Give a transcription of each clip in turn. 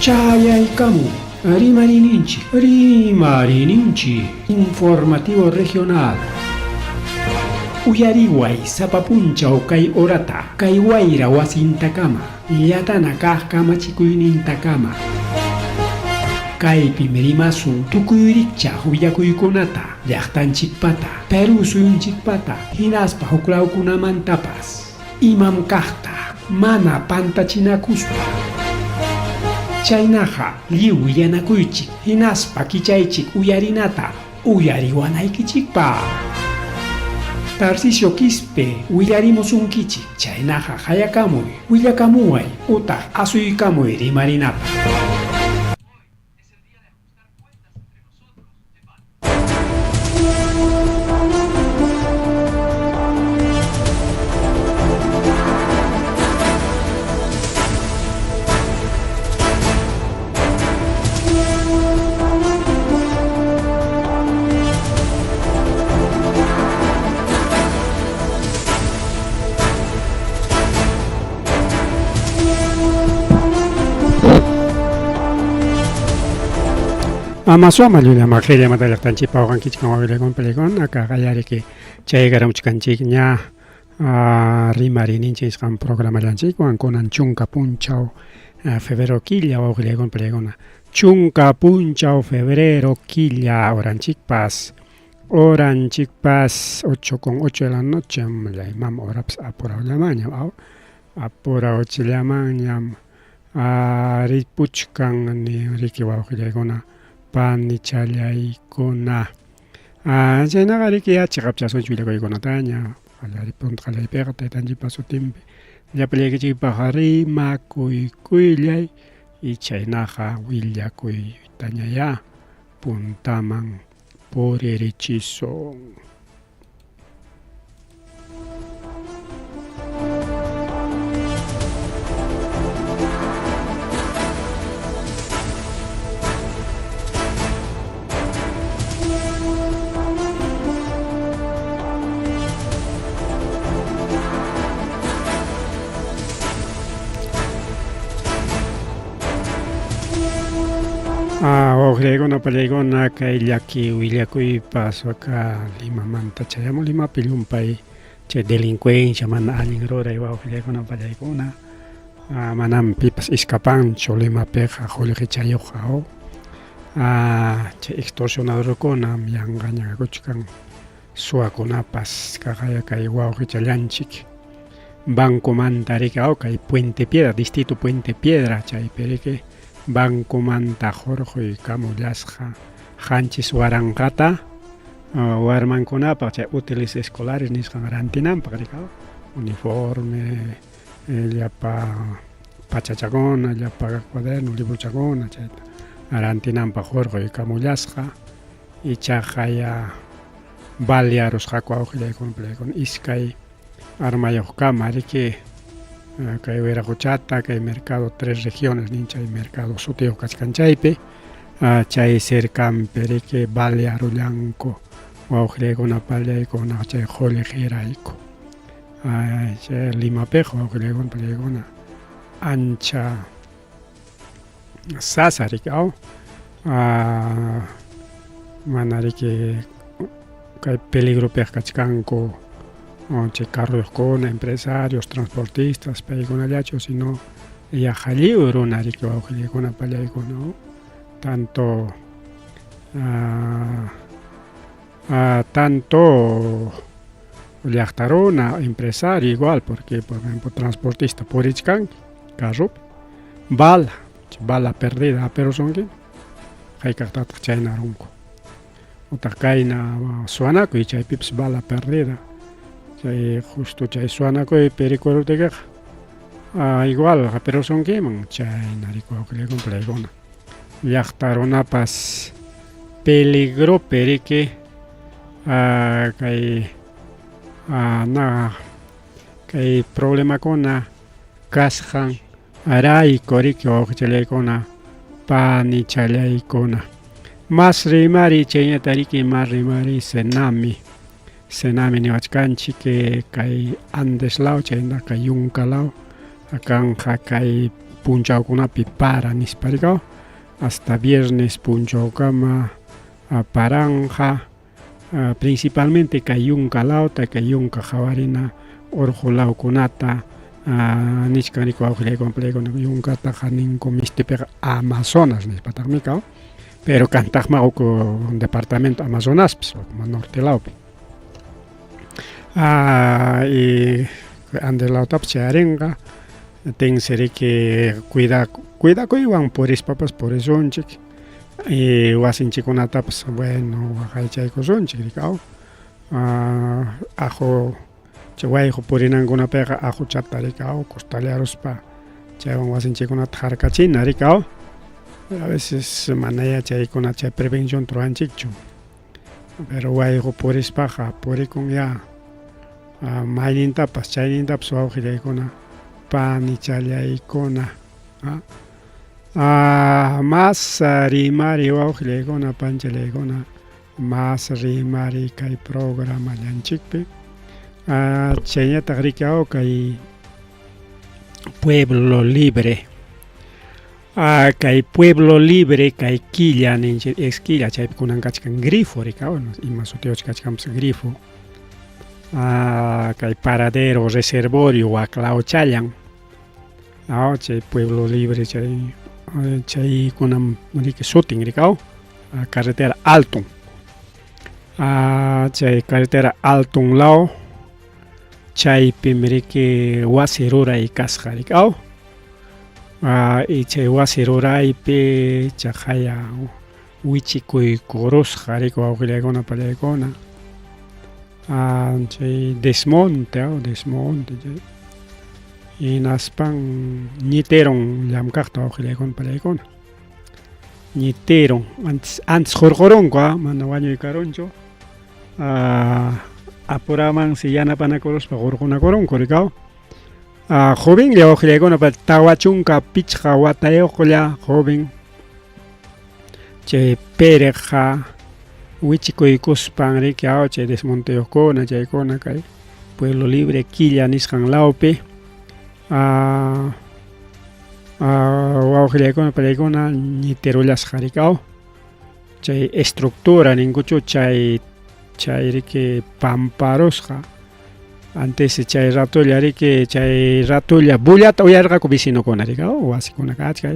Chayaykamun Rimariyninchik, Rimariyninchik Informativo Regional. Uyariway sapa punchaw kay horata, kay wayra wasintakama, llatana kaq kamachikuynintakama. Kaypim rimasun tukuy rikchaq willakuykunata, llaqtanchikpata, Perú suyunchikpata, hinaspa huklawkunamantapas. Imam kaqta mana pantachinakuspa. Chaynaqa lliw willanakuychik hinaspa kichaychik uyarinata uyariwanaykichikpaq. Tarcisio Quispe willarimusunkichik, chaynaqa qayakamuy, willakamuway utaq asuykamuy rimarinapaq. Ama llulla maqilla mata llaqtanchikpa waqankichik wawillakun palikuna kaqayariki chaykaramuchkanchikña rimariyninchik nisqan programallanchikwan kunan chunka punchaw febrero killa wawqillaykuna palikuna chunka punchaw febrero killa horanchikpas Horanchikpas ocho con ocho de la noche imam horapas apurawllamanñam aw apurawchillamanñam ripuchkan riki wawqillaykuna panichallaykuna chaynaqa riki ya chiqapchasunchik willakuykunataña qallari punta qallariypiqa taytanchikpa sutinpi llapallaykichikpaq rimakuykullay y chaynaqa willakuytañayá puntaman puririchisun. Wawqillaykuna pallaykuna kay llaki willakuypas waka Limamanta chayamun Limapi llumpay chay delincuencia mana allin ruray wawqillaykuna pallaykuna manam pipas iskapanchu Limapiqa qullqichayuqqa chay extorsionadorkunam yanqaña kakuchkan suwakunapas kaqaya kay wawqichallanchik bancomanta riki aw kay Puente Piedra distrito Puente Piedra chaypi riki bancomanta hurquykamullasqa qanchis waranqata warmankunapaq chay útiles escolares nisqan rantinanpaq riki aw uniforme llapa pachachakuna llapa cuaderno librochakuna chayta rantinanpaq hurquykamullasqa ichaqa ya balearusqaku awqillaykuna palaykuna iskay armayuqkama riki kay Wiraqochata kay mercado Tres Regiones nin chay mercado sutiyuq kachkan chaypi chay cercanpi riki balearullanku wawqillaykuna palaykuna chay qullqirayku chay Limapiqa wawqillaykuna palaykuna ancha sasa riki aw mana riki kay peligropiqa kachkanku chay carroyuqkuna empresarios transportistas paykunallachu sino yaqa lliw runa riki wawqillaykuna pallaykuna tanto tanto llaqta runa empresario igual porque por ejemplo transportista purichkanki carropi bala bala perdida apirusunki hayk'aqtataq chaynarunku utaq kayna suwanakuy chaypipas bala perdida chay justo chay suwanakuypi rikuruptikiqa igual hapirusunkiman chayna rikuwaqllaykuna playkuna llaqta runapas peligropi riki kay na kay problemakuna kasqan rayku riki wawqichallaykuna panichallaykuna mas rimari chayñata riki mas rimari Senami Senami niwachkanchik kay Andes law chaynata kay yunka law kanqa kay punchawkunapi para nispa rikaw hasta viernes punchawkama paranqa principalmente kay yunka lawta kay yunka qawarina urqu lawkunata nichkan riki wawqillaykuna palaykuna yunkataqa ninku mistipiqa Amazonas nispataqmi kaw pero kantaqma huk departamento Amazonaspis norte lawpi y Andes lawtapas chayarinqa tense riki cuida cuidakuywan purispapas purisunchik y wasinchikkunatapas bueno waqaychaykusunchik riki aw aqhu chay wayqu purinankunapiqa aquchata riki aw costallaruspa chaywan wasinchikkunata harkachina riki aw a veces manayá chaykuna chay prevencionta ruwanchikchu pero wayqu purispaqa purikunyá maynintapas chaynintapas wawqillaykuna panichallaykuna mas rimari wawqillaykuna panchallaykuna mas rimari kay programallanchikpi chayñataq riki aw kay Pueblo Libre kay Pueblo Libre kay killa ninchik ex killa chaypi kunan kachkan grifo riki aw ima sutiyuqchus kachkanpas grifo kay paradero reservorio waklawchallan aw chay Pueblo Libre chay chaykunam riki sutin riki aw carretera Alton chay carretera Alton law chaypim riki wasi ruray kasqa riki aw y chay wasi ruraypi chaqaya wichikuykurusqa riki wawqillaykuna pallaykuna chay desmonte aw desmonte chay hinaspan ñiterun llamkaqta wawqillaykuna pallaykuna ñiterun antes antes hurqurunku mana wañuykarunchu apuramansi yanapanakuruspa hurqunakurunku riki aw jovenlla wawqillaykuna 45 watayuqlla joven chay Pérezqa wichikuykuspan riki aw chay desmonteyuqkuna chaykuna kay Pueblo Libre killa nisqan lawpi wawqillaykuna pallaykuna ñitirullasqa riki aw chay estructura ninkuchu chay chay riki pamparusqa antes chay ratolla riki chay ratolla bullata uyarqaku vecinokuna riki aw wasikuna kachka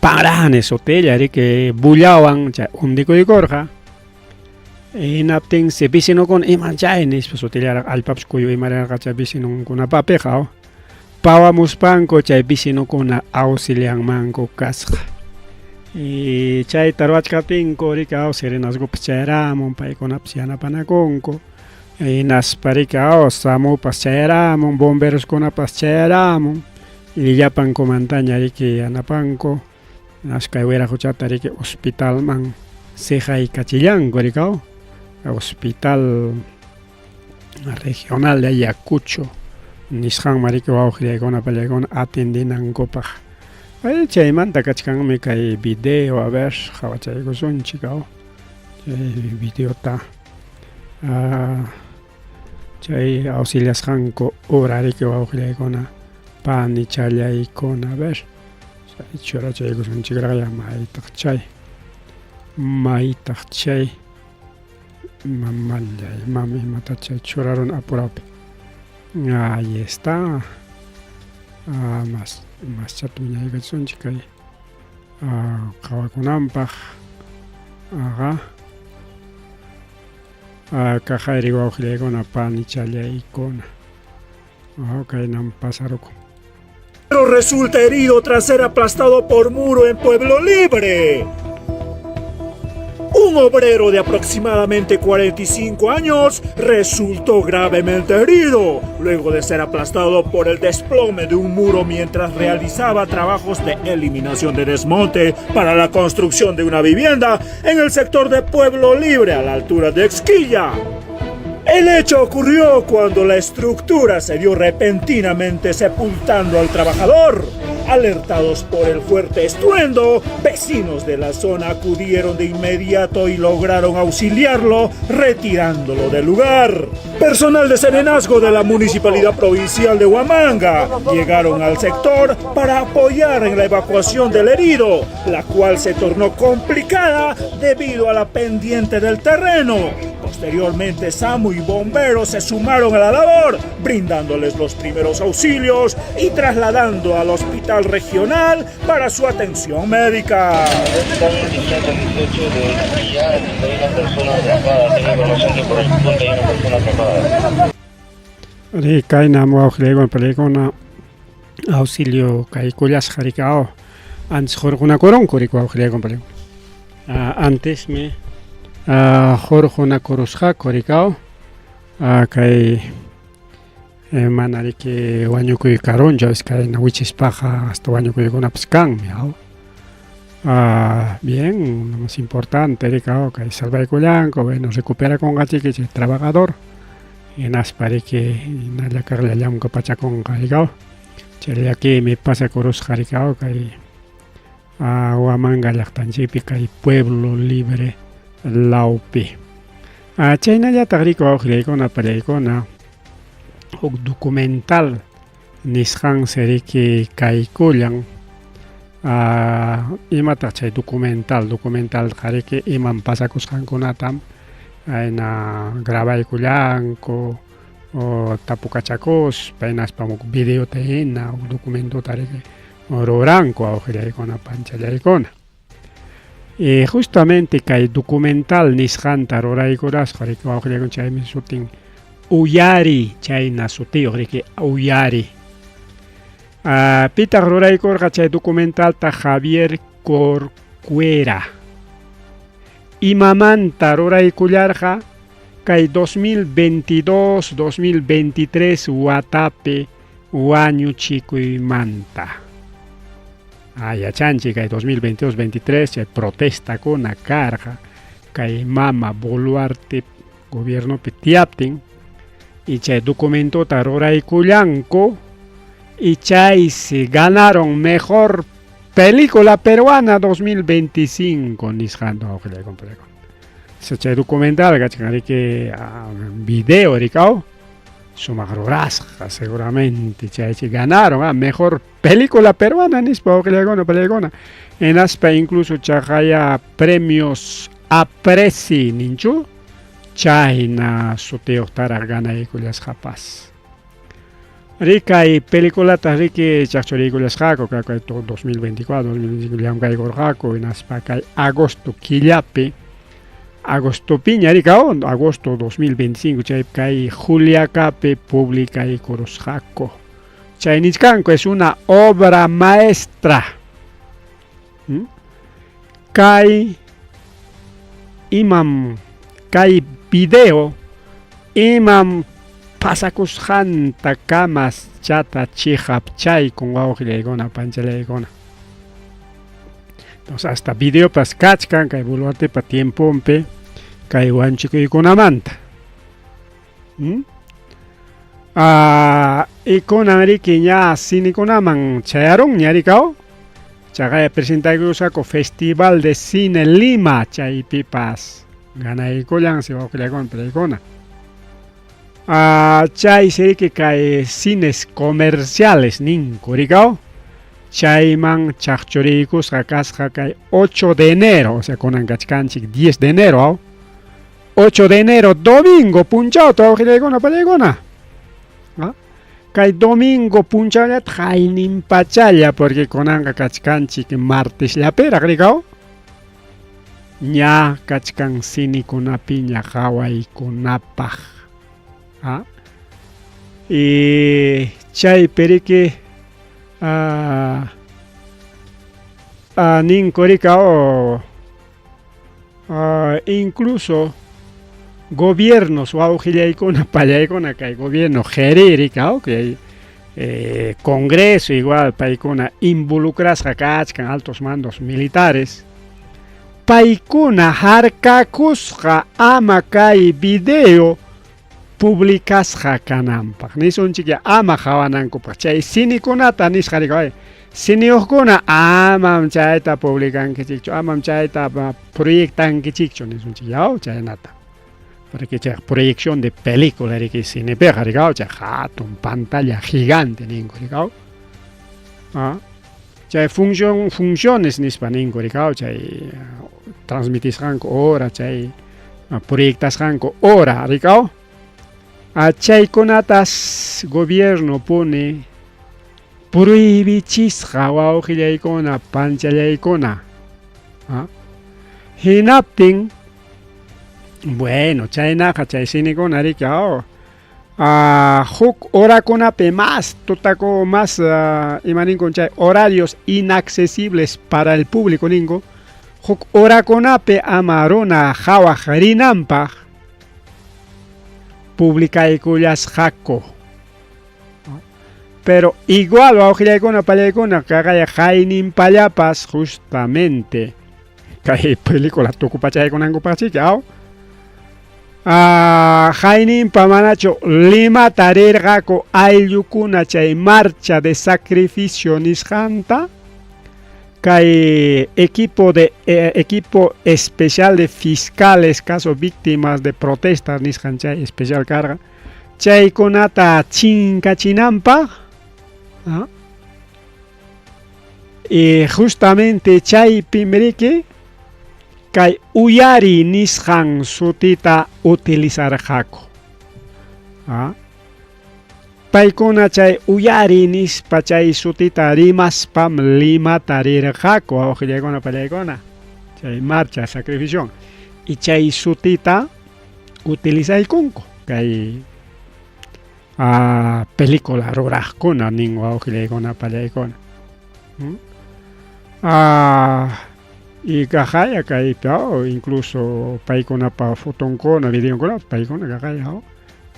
parani sutilla riki bullawan chay hundikuykurqa hinaptinsi vecinokuna iman chay nispa sutillaraq allpapas kuyu imararqa chay vecinonkunapapiqa aw pawamuspanku chay vecinokuna auxilianmanku kasqa y chayta ruwachkaptinku riki aw serenazgopas chayaramun paykunapas yanapanakunku hinaspa riki aw SAMUpas chayaramun bomberoskunapas chayaramun y llapankumantaña riki yanapanku hinaspa kay wiraquchata riki hospitalman siqaykachillanku riki aw hospital regional de Ayacucho nisqanman riki wawqillaykuna pallaykuna atendinankupaq chaymanta kachkanmi kay video a ver qhawachaykusunchik aw chay videota chay auxiliasqanku hora riki wawqillaykuna panichallaykuna a ver chay churachaykusunchikraqya maytaq chay maytaq chay mamallay mami imata chay churarun apurawpi ahí está mas maschata wiñaykachisunchik kay qhawakunanpaq aqa kaqayri wawqillaykuna panichallaykuna kaynam pasarukun. Resulta herido tras ser aplastado por muro en Pueblo Libre. Un obrero de aproximadamente 45 años resultó gravemente herido luego de ser aplastado por el desplome de un muro mientras realizaba trabajos de eliminación de desmonte para la construcción de una vivienda en el sector de Pueblo Libre a la altura de Exquilla. El hecho ocurrió cuando la estructura se vio repentinamente sepultando al trabajador. Alertados por el fuerte estruendo, vecinos de la zona acudieron de inmediato y lograron auxiliarlo, retirándolo del lugar. Personal de serenazgo de la Municipalidad Provincial de Huamanga llegaron al sector para apoyar en la evacuación del herido, la cual se tornó complicada debido a la pendiente del terreno. Posteriormente, SAMU y bomberos se sumaron a la labor, brindándoles los primeros auxilios y trasladando al hospital regional para su atención médica. Arí, kaynam wawqillaykuna palaykuna auxilio kaykullasqa riki aw antes hurqunakurunku riki wawqillaykuna palaykuna. Antesmi hurqunakurusqaku riki aw kay mana riki wañukuy karunchu a veces kayna wichispaqa hasta wañukuykunapas kanmi aw. Bien, lo más importante riki aw kay salvaykullanku bueno recuperakunqachiki chay trabajador hinaspa riki hinalla kaqlla llamkapachakunqa riki aw. Chay llakiymi pasakurusqa riki aw kay Huamanga llaqtanchikpi kay Pueblo Libre lawpi. Chaynallataq riki wawqillaykuna pallaykuna huk documental nisqansi riki kaykullan. Imataq chay documental? Documentalqa riki imam pasakusqankunatam ayna grabaykullanku o tapukachakuspa hinaspa huk videota hina huk documentota riki ruranku awqillaykuna panchallaykuna. Y justamente kay documental nisqanta ruraykurasqa riki wawqillaykuna chaymi sutin Uyari chayna sutiyuq riki Uyari. Pitaq ruraykurqa chay documentalta? Javier Corcuera. Imamanta ruraykullarqa? Kay 2022, 2023 watapi wañuchikuymanta. Yachanchik kay 2022, 23 chay protestakuna karqa kay mama Boluarte gobiernopi tiyaptin y chay documentota ruraykullanku y chaysi ganaron mejor película peruana 2025 nisqanta wawqillaykuna. Chay documental kachkan riki video rikaw sumaq rurasqa seguramente chaychi ganaron mejor película peruana nispa wawqillaykuna pallaykuna. Hinaspa incluso chaqaya premios Apreci ninchu chayna sutiyuqtaraq ganaykullasqapas. Rikay peliculata riki chaqchuriykullasqaku kay 2024, 2025 llamkaykurqaku hinaspa kay agosto killapi agostopiña rikaw agosto 2025 chay kay Juliacapi publicaykurusqaku. Chay nichkanku es una obra maestra. Kay imam kay video imam pasakusqanta kamas chata chiqapchaykun wawqillaykuna panchallaykuna. Entonces hasta videopas kachkan kay Boluartepa tiemponpi kay wanchikuykunamanta. Y kunan riki ña cinekunaman chayarunña rikaw. Chaqaya presentaykusqaku Festival de Cine Lima chaypipas ganaykullansi wawqillaykuna pallaykuna. Chaysi riki kay cines comerciales ninku rikaw. Chayman chaqchuriykusqa kasqa kay 8 de enero, o sea kunan kachkanchik 10 de enero aw. 8 de enero domingo punchawta wawqillaykuna pallaykuna. Kay domingo punchawllata qaynin pachalla porque kunanqa kachkanchik martesllapiraq rikaw. Ña kachkan cinekunapiña qhawaykunapaq. Y chaypi riki ninku rikaw incluso gobiernos wawqillaykuna pallaykuna kay gobierno qiriri rikaw kay congreso igual paykuna involucrasqa kachkan altos mandos militares paykuna harkakusqa ama kay video publicasqa kananpaq nisunchik ama qhawanankupaq chay cinekunata nisqa rikaw. Siniyuqkuna amam chayta publicankichikchu, amam chayta proyectankichikchu nisunchik, yaw chaynata. Porque chay proyección de película riki cinepiqa rikaw chay hatun pantalla gigante ninku rikaw. Ah, chay función funciones nispa ninku rikaw chay transmitisqanku hora chay proyectasqanku hora rikaw. Chaykunatas gobierno pone prohibichisqa wawqillaykuna panchallaykuna. Hinaptin bueno chaynaqa chay sinikuna riki huk horakunapi más tutaku más ima ninkun chay horarios inaccesibles para el público ninku huk horakunapi ama runa qhawaq rinanpaq publicaykullasqaku. Pero igual wawqillaykuna pallaykuna kaqaya qayninpallapas justamente kay película tukupachaykunankupaqchiki aw qayninpa manachu Limata rirqaku ayllukuna chay marcha de sacrificio nisqanta kay equipo de equipo especial de fiscales caso víctimas de protestas nisqan chay especial karqa chaykunata chinkachinanpaq y justamente chaypim riki kay uyari nisqan sutita utilizarqaku. Paykuna chay uyari nispa chay sutita rimaspam Limata rirqaku wawqillaykuna pallaykuna chay marcha sacrificio y chay sutita utilizaykunku kay película ruraqkuna nin wawqillaykuna pallaykuna. Y kaqaya kaypi incluso paykunapa fotonkuna videonkuna paykuna kaqaya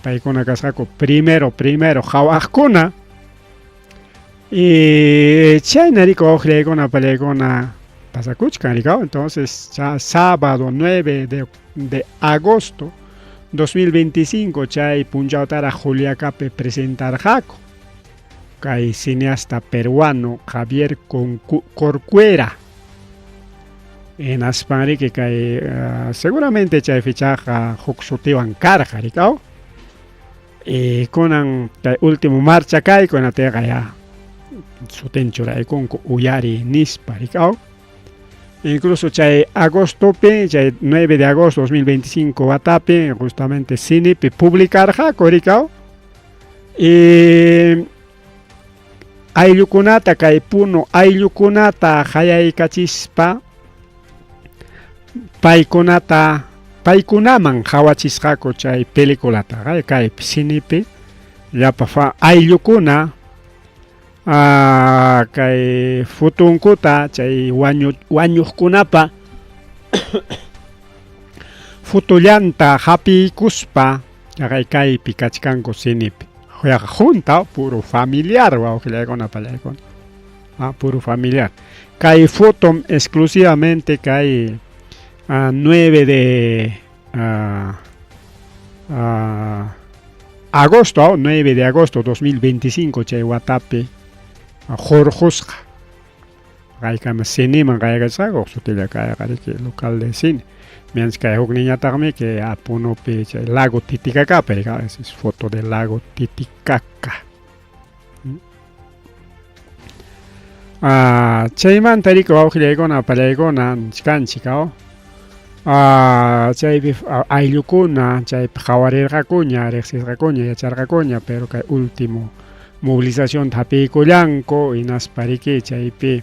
paykuna kasqaku primero primero qhawaqkuna y chayna riki wawqillaykuna pallaykuna pasakuchkan rikaw entonces sábado 9 de agosto 2025 chay punchawtaraq Juliacapi presentarqaku kay cineasta peruano Javier Corcuera hinaspan riki kay seguramente chay fechaqa huk sutiwan karqa rikaw y kunan kay último marcha kaykunataqa ya sutin churaykunku uyari nispa rikaw incluso chay agostopi chay 9 de agosto 2025 watapi justamente cinepi publicarqaku rikaw y ayllukunata kay Puno ayllukunata hayaykachispa paykunata paykunaman qhawachisqaku chay peliculata kaypi cinepi llapa ayllukuna kay fotonkuta chay wañuqkunapa fotollanta hapiykuspa kay kaypi kachkanku cinepi junta puro familiar wawqillaykuna pallaykuna puro familiar kay fotom exclusivamente kay 9 de agosto 9 de agosto 2025 chay watapi hurqusqa qaykama cineman qaykachqaku sutilla kayqa riki local de cine mientras kay hukniñataqmi que Punopi chay lago Titicacapi esa es foto del lago Titicaca. Chaymanta riki wawqillaykuna pallaykuna nichkanchik chaypi ayllukuna chaypi qhawarirqakuña riqsisqakuña yacharqakuña pero kay último movilización hapiykullanku hinaspa riki chaypi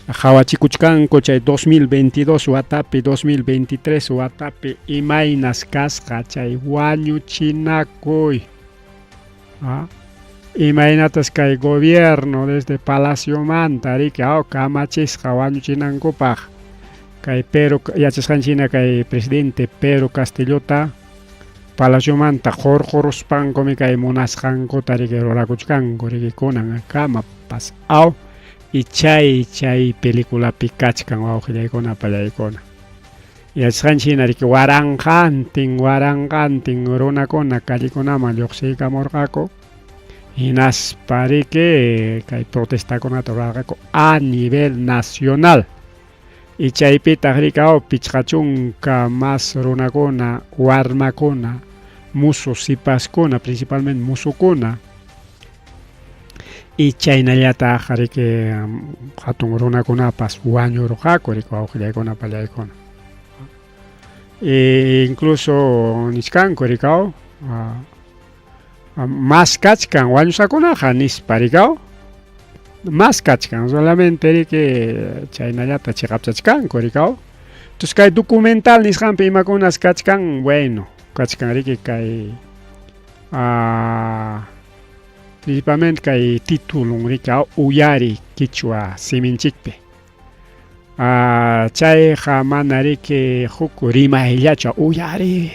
qhawachikuchkanku chay 2022 watapi 2023 watapi imaynas kasqa chay wañuchinakuy imaynatas kay gobierno desde palaciomanta riki kamachisqa wañuchinankupaq kay Pedro yachasqanchik kay presidente Pedro Castillota palaciomanta hurquruspankumi kay munasqankuta riki rurakuchkanku riki kunan kamapas aw y chay chay peliculapi kachkan wawqillaykuna pallaykuna yachasqanchik hina riki waranqantin waranqantin runakuna callekunaman lluqsiykamurqaku. Hinaspa riki kay protestakunata rurarqaku a nivel nacional. Y chaypitaq riki aw 50 más runakuna, warmakuna, musu sipaskuna, principalmente musukuna. Y chaynallataq riki hatun runakunapas wañurqaku riki wawqillaykuna pallaykuna. E incluso nichkanku rikaw mas kachkan wañusqakunaqa nispa rikaw mas kachkan solamente riki chaynallata chiqapchachkanku rikaw. Entonces kay documental nisqanpi imakunas kachkan, bueno, kachkan riki kay principalmente kay titulun riki uyari kichwa siminchikpi. Chayqa mana riki huk rimayllachu uyari.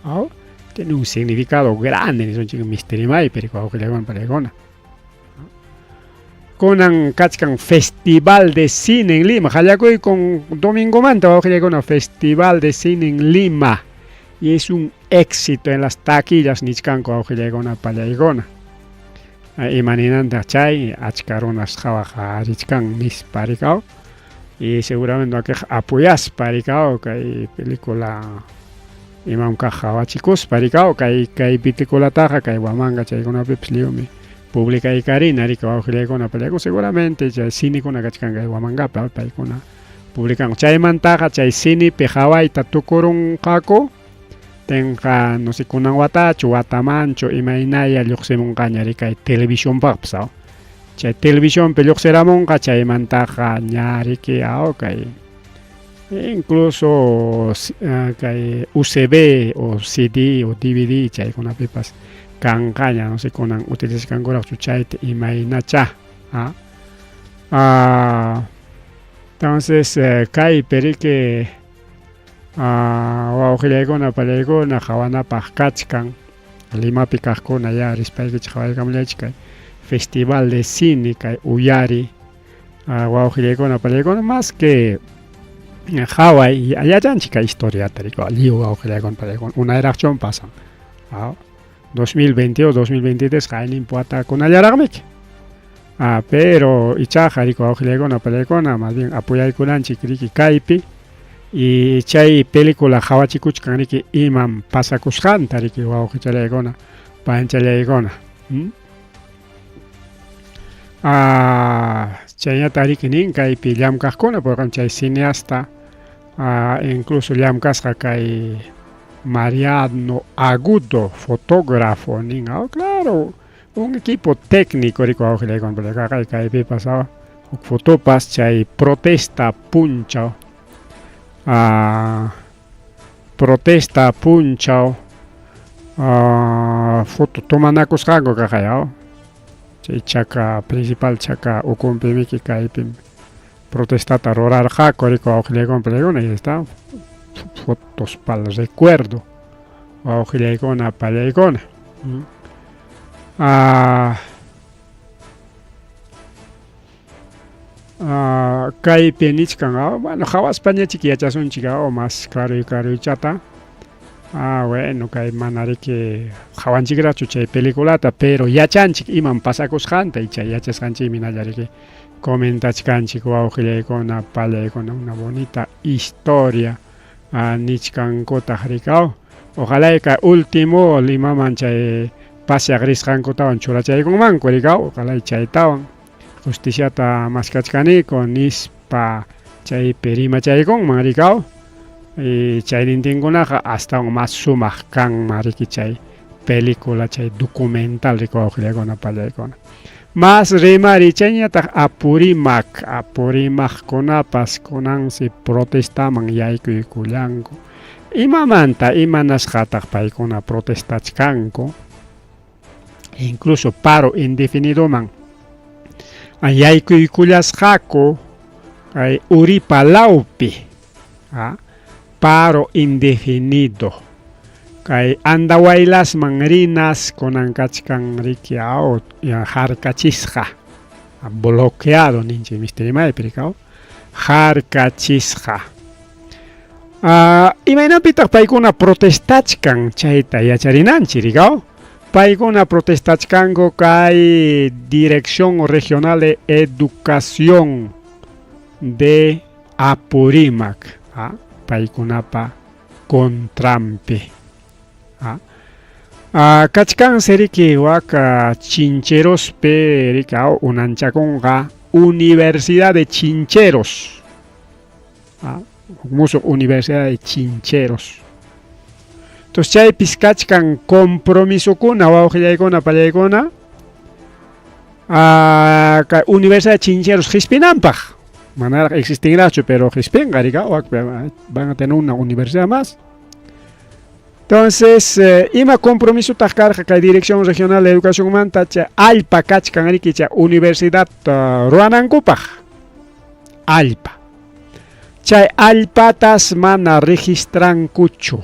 Oh, tiene un significado grande nisunchik mistirimaypi riki wawqillakuna pallaykuna. Kunan kachkan Festival de Cine en Lima. Qallakuykun domingomanta wawqillaykuna Festival de Cine en Lima. Y es un éxito en las taquillas nichkanku wawqillaykuna pallaykuna. Ima ninantaq chay achka runas qhawaq richkan nispa rikaw. Y seguramente wakiqa apoyaspa rikaw kay película imam kaq qhawachikuspa rikaw kay kay peliculataqa kay Huamanga chaykunapipis lliwmi publicaykarina riki wawqillaykuna pallaykuna seguramente chay cinekuna kachkan kay Huamangapi paykuna publicanku chaymantaqa chay cinepi qhawayta tukurunqaku tinqa no sé kunan watachu watamanchu imaynaya lluqsimunqaña riki kay televisionpaqpas aw chay televisionpi lluqsiramunqa chaymantaqa ña riki aw kay incluso kay USB o CD o DVD chaykunapipas kanqaña no sé kunan utilizachkankuraqchu chayta imaynacha entonces kaypi riki wawqillaykuna pallaykuna qhawanapaq kachkan Limapi kaqkuna ya rispaykichik qhawaykamullaychik kay festival de cine kay uyari wawqillaykuna pallaykuna más que qhaway yachanchik kay historiata riki lliw wawqillaykuna pallaykuna unayraqchum pasan 2022 2023 qayninpi watakunallaraqmiki pero ichaqa riki wawqillaykuna pallaykuna más bien apoyaykunanchik riki kaypi y chay película qhawachikuchkan riki imam pasakusqanta riki wawqichallaykuna panchallaykuna. Chaynata riki nin kaypi llamkaqkuna porque chay cineasta incluso llamkasqa kay Mariano Agudo fotógrafo nin claro un equipo técnico riki wawqillaykuna kay kaypipas huk fotopas chay protesta punchaw protesta punchaw foto tomanakusqanku kaqay chay chaka principal chaka ukunpimiki kaypim protestata rurarqaku riki wawqillaykuna pallaykuna y está fotos pal recuerdo wawqillaykuna pallaykuna. Kaypi nichkan bueno qhawaspañachik yachasunchik mas karuy karuychata bueno kay mana riki qhawanchikraqchu chay peliculata pero yachanchik imam pasakusqanta y chay yachasqanchikmi hinalla riki comentachkanchik wawqillaykuna pallaykuna una bonita historia nichkankutaq riki ojalá kay último Limaman chay paseaq risqankutawan churachaykunmanku riki ojalá chaytawan justiciata maskachkaniku nispa chaypi rimachaykunman riki y chaynintinkunaqa astawan mas sumaq kanman riki chay película chay documental riki wawqillaykuna pallaykuna. Mas rimari chayñataq Apurímac Apurímackunapas kunansi protestaman yaykuykullanku imamanta imanasqataq paykuna protestachkanku incluso paro indefinidoman yaykuykullasqaku kay Uripa lawpi paro indefinido kay Andahuaylasman rinas kunan kachkan riki harkachisqa bloqueado ninchik mistirimaypi riki harkachisqa. Imaynapitaq paykuna protestachkan chayta yacharinanchik riki. Paykuna protestachkanku kay Dirección Regional de Educación de Apurímac, ¿ah? Paykunapa contranpi. ¿Ah? Ah, kachkansi riki wak Chincherospi riki unanchakunqa Universidad de Chincheros. ¿Ah? Musuq Universidad de Chincheros. Entonces chaypis kachkan compromisokuna wawqillaykuna pallaykuna kay Universidad de Chincheros qispinanpaq. Manaraq existinraqchu, pero qispinqa riki, van a tener una universidad más. Entonces, ima compromisotaq karqa kay Dirección Regional de Educación manta chay allpa kachkan riki chay universidad ruwanankupaq. Allpa. Chay allpatas mana registrankuchu.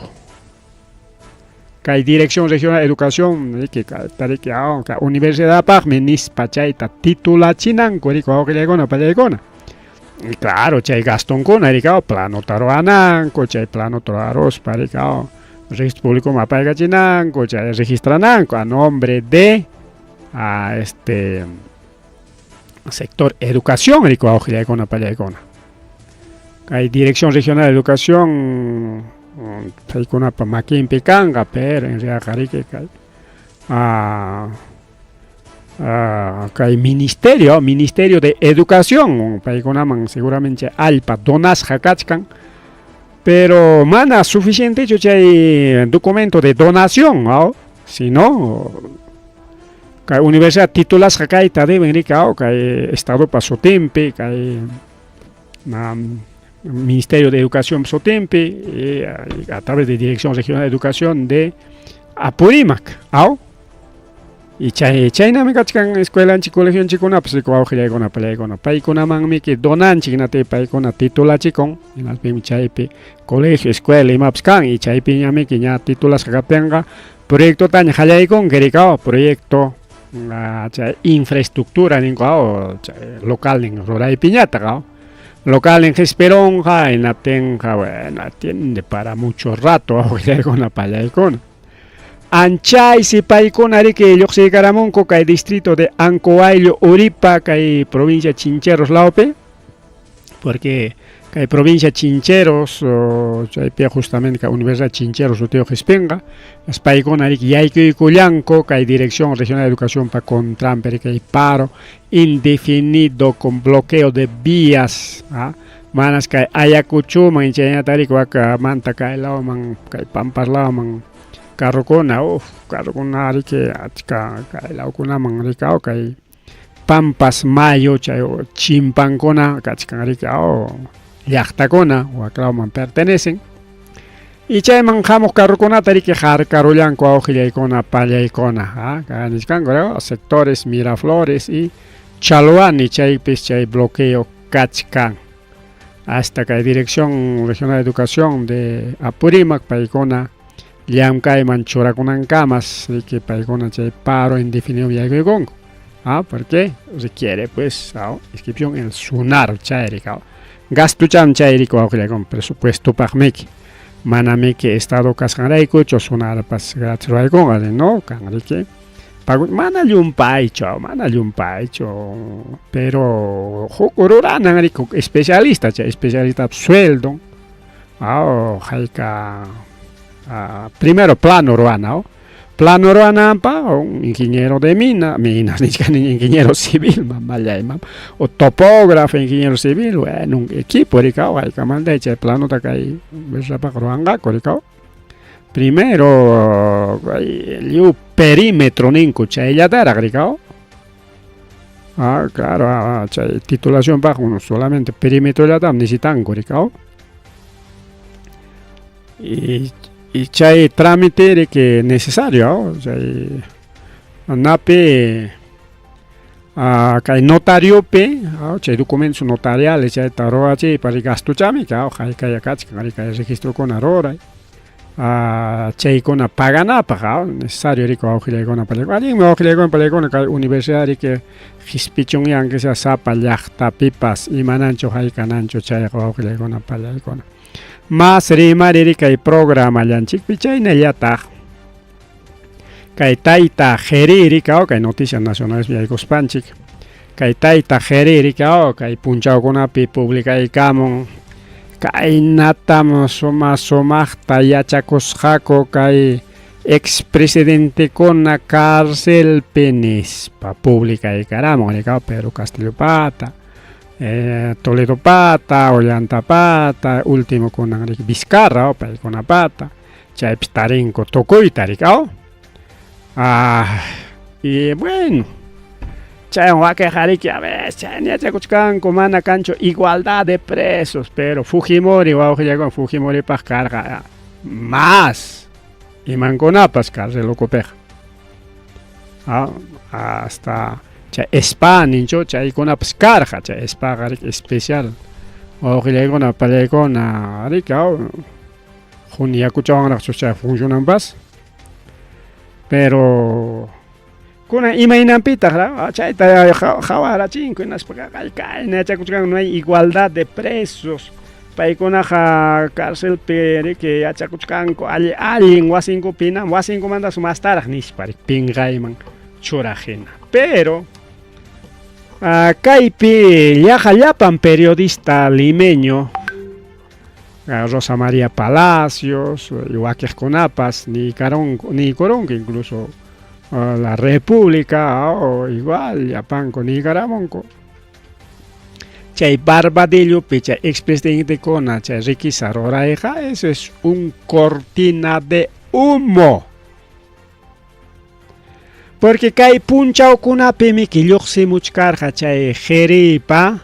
Kay Dirección Regional de Educación riki tariki kay universidadpaqmi nispa chayta titulachinanku riki wawqillaykuna pallaykuna. Y claro, chay gastonkuna riki planota ruwananku, chay planota ruwaruspa riki registro público apaykachinanku, chay registrananku a nombre de a este sector educación riki wawqillaykuna pallaykuna. Kay Dirección Regional de Educación paykunapa makinpi kanqa, pero en realidad riki kay kay ministerio de Educación paykunaman seguramente allpa donasqa kachkan, pero mana suficientechu chay documento de donación, ¿no? Sino kay universidad titulasqa kayta deben riki kay estadopa sutinpi, kay Ministerio de Educación sutinpi, y a través de Dirección Regional de Educación de Apurímac, ¿au? Y chay chaynami kachkan escuelanchik colegionchikkunapas wawqillaykuna pallaykuna paykunamanmi donanchik hinaptin paykuna titulachikun hinaptinmi chaypi colegio escuela imapas kan y chaypiñamiki ña titulasqa kaptinqa proyectotaña qallaykunki riki proyecto chay infraestructura ninku chay localnin ruraypiñataq localnin qispirunqa hinaptinqa bueno atiende para mucho rato wawqillaykuna pallaykuna. Anchaysi paykuna riki lluqsiykaramunku kay distrito de Ancoayllo Uripa kay provincia Chincheros lawpi, porque kay provincia Chincheros chaypi justamente kay Universidad Chincheros sutiyuq qispinqa paykuna riki yaykuykullanku kay Dirección Regional de Educación pa contranpi riki kay paro indefinido con bloqueo de vías, manas kay Ayacuchoman chaynata riki wak manta kay lawman kay Pampas lawman carrokuna carrokuna riki achka kay lawkunaman riki kay Pampas Mayo chay chimpankuna kachkan riki llaqtakuna wak lawman pertenecen y chayman hamuq carrokunata riki harkarullanku wawqillaykuna pallaykuna nichkanku sectores Miraflores y Chalhuani chaypis chay bloqueo kachkan hasta kay Dirección Regional de Educación de Apurímac paykuna llamkayman churakunankamas riki paykuna chay paro indefinido yaykuykunku. Porque requiere pues inscripción en el SUNAR chay riki gastucham chay riki wawqillaykuna presupuestopaqmiki manamiki estado kasqanraykuchu SUNARpas gratis ruraykunqa no kan riki mana llumpaychu pero huk ruranan riki huk especialista chay especialista sueldo hayka primero plano ruwana plano ruwananpa un ingeniero de mina, minas nichkani ingeniero civil mamallay o topógrafo ingeniero civil bueno un equipo riki haykamanta chay planota kay rapaq ruwanqaku riki primero lliw perímetro ninku chayllataraq riki claro chay titulacionpaq solamente perímetrollatam necesitanku riki y chay trámite riki necesario chay napi kay notariopi chay documentos notariales chayta ruwachiypa gastuchami haykalla kachkan kay registrokuna ruray chaykuna paganapaq necesario riki wawqillaykuna pallaykuna allinmi wawqillaykuna pallaykuna kay universidad riki qispichunña aunque sea sapa llaqtapipas imananchu haykananchu chayqa wawqillaykuna pallaykuna mas rimari kay programallanchikpi chaynallataq Kay tayta Jeri rikaw kay Noticias Nacionales yaykuspanchik kay tayta Jeri rikaw kay punchawkunapi publicaykamun kaynatam suma sumaqta yachakusqaku kay expresidentekuna carcelpi nispa publicaykaramun rikaw Pedro Castillopata Toledopata, Ollantapata, último kunan riki Vizcarra paykunapata chaypis tarinku tukuyta rikaw. Ah, y bueno, chaywan wakinqa riki a ver chayna yachakuchkanku mana kanchu igualdad de presos, pero Fujimori wawqillakuna Fujimoripaq karqa más imankunapas cárcel ukupiqa. Ah, hasta chay spa ninchu chaykunapas karqa, chay spaqa riki especial wawqillaykuna pallaykuna riki quni yakuchawanraqchu chay funcionanpas. Pero kunan imaynanpitaq chayta qhawarachinku hinaspa kayna yachakuchkanku no hay igualdad de presos paykunaqa carcelpi riki yachakuchkanku alli allin wasinkupi hina wasinkumantas mastaraq nispa pinqayman churaq hina. Pero kaypi llaqa llapan periodista limeño Rosa María Palacios y wakiqkunapas niykurunku incluso la República o igual llapanku niykaramunku. Chay Barbadillopi chay expresidentekuna chay riqueza rurayqa eso es un cortina de humo. Porque kay punchawkunapimi lluqsimuchkarqa chay Jeriypa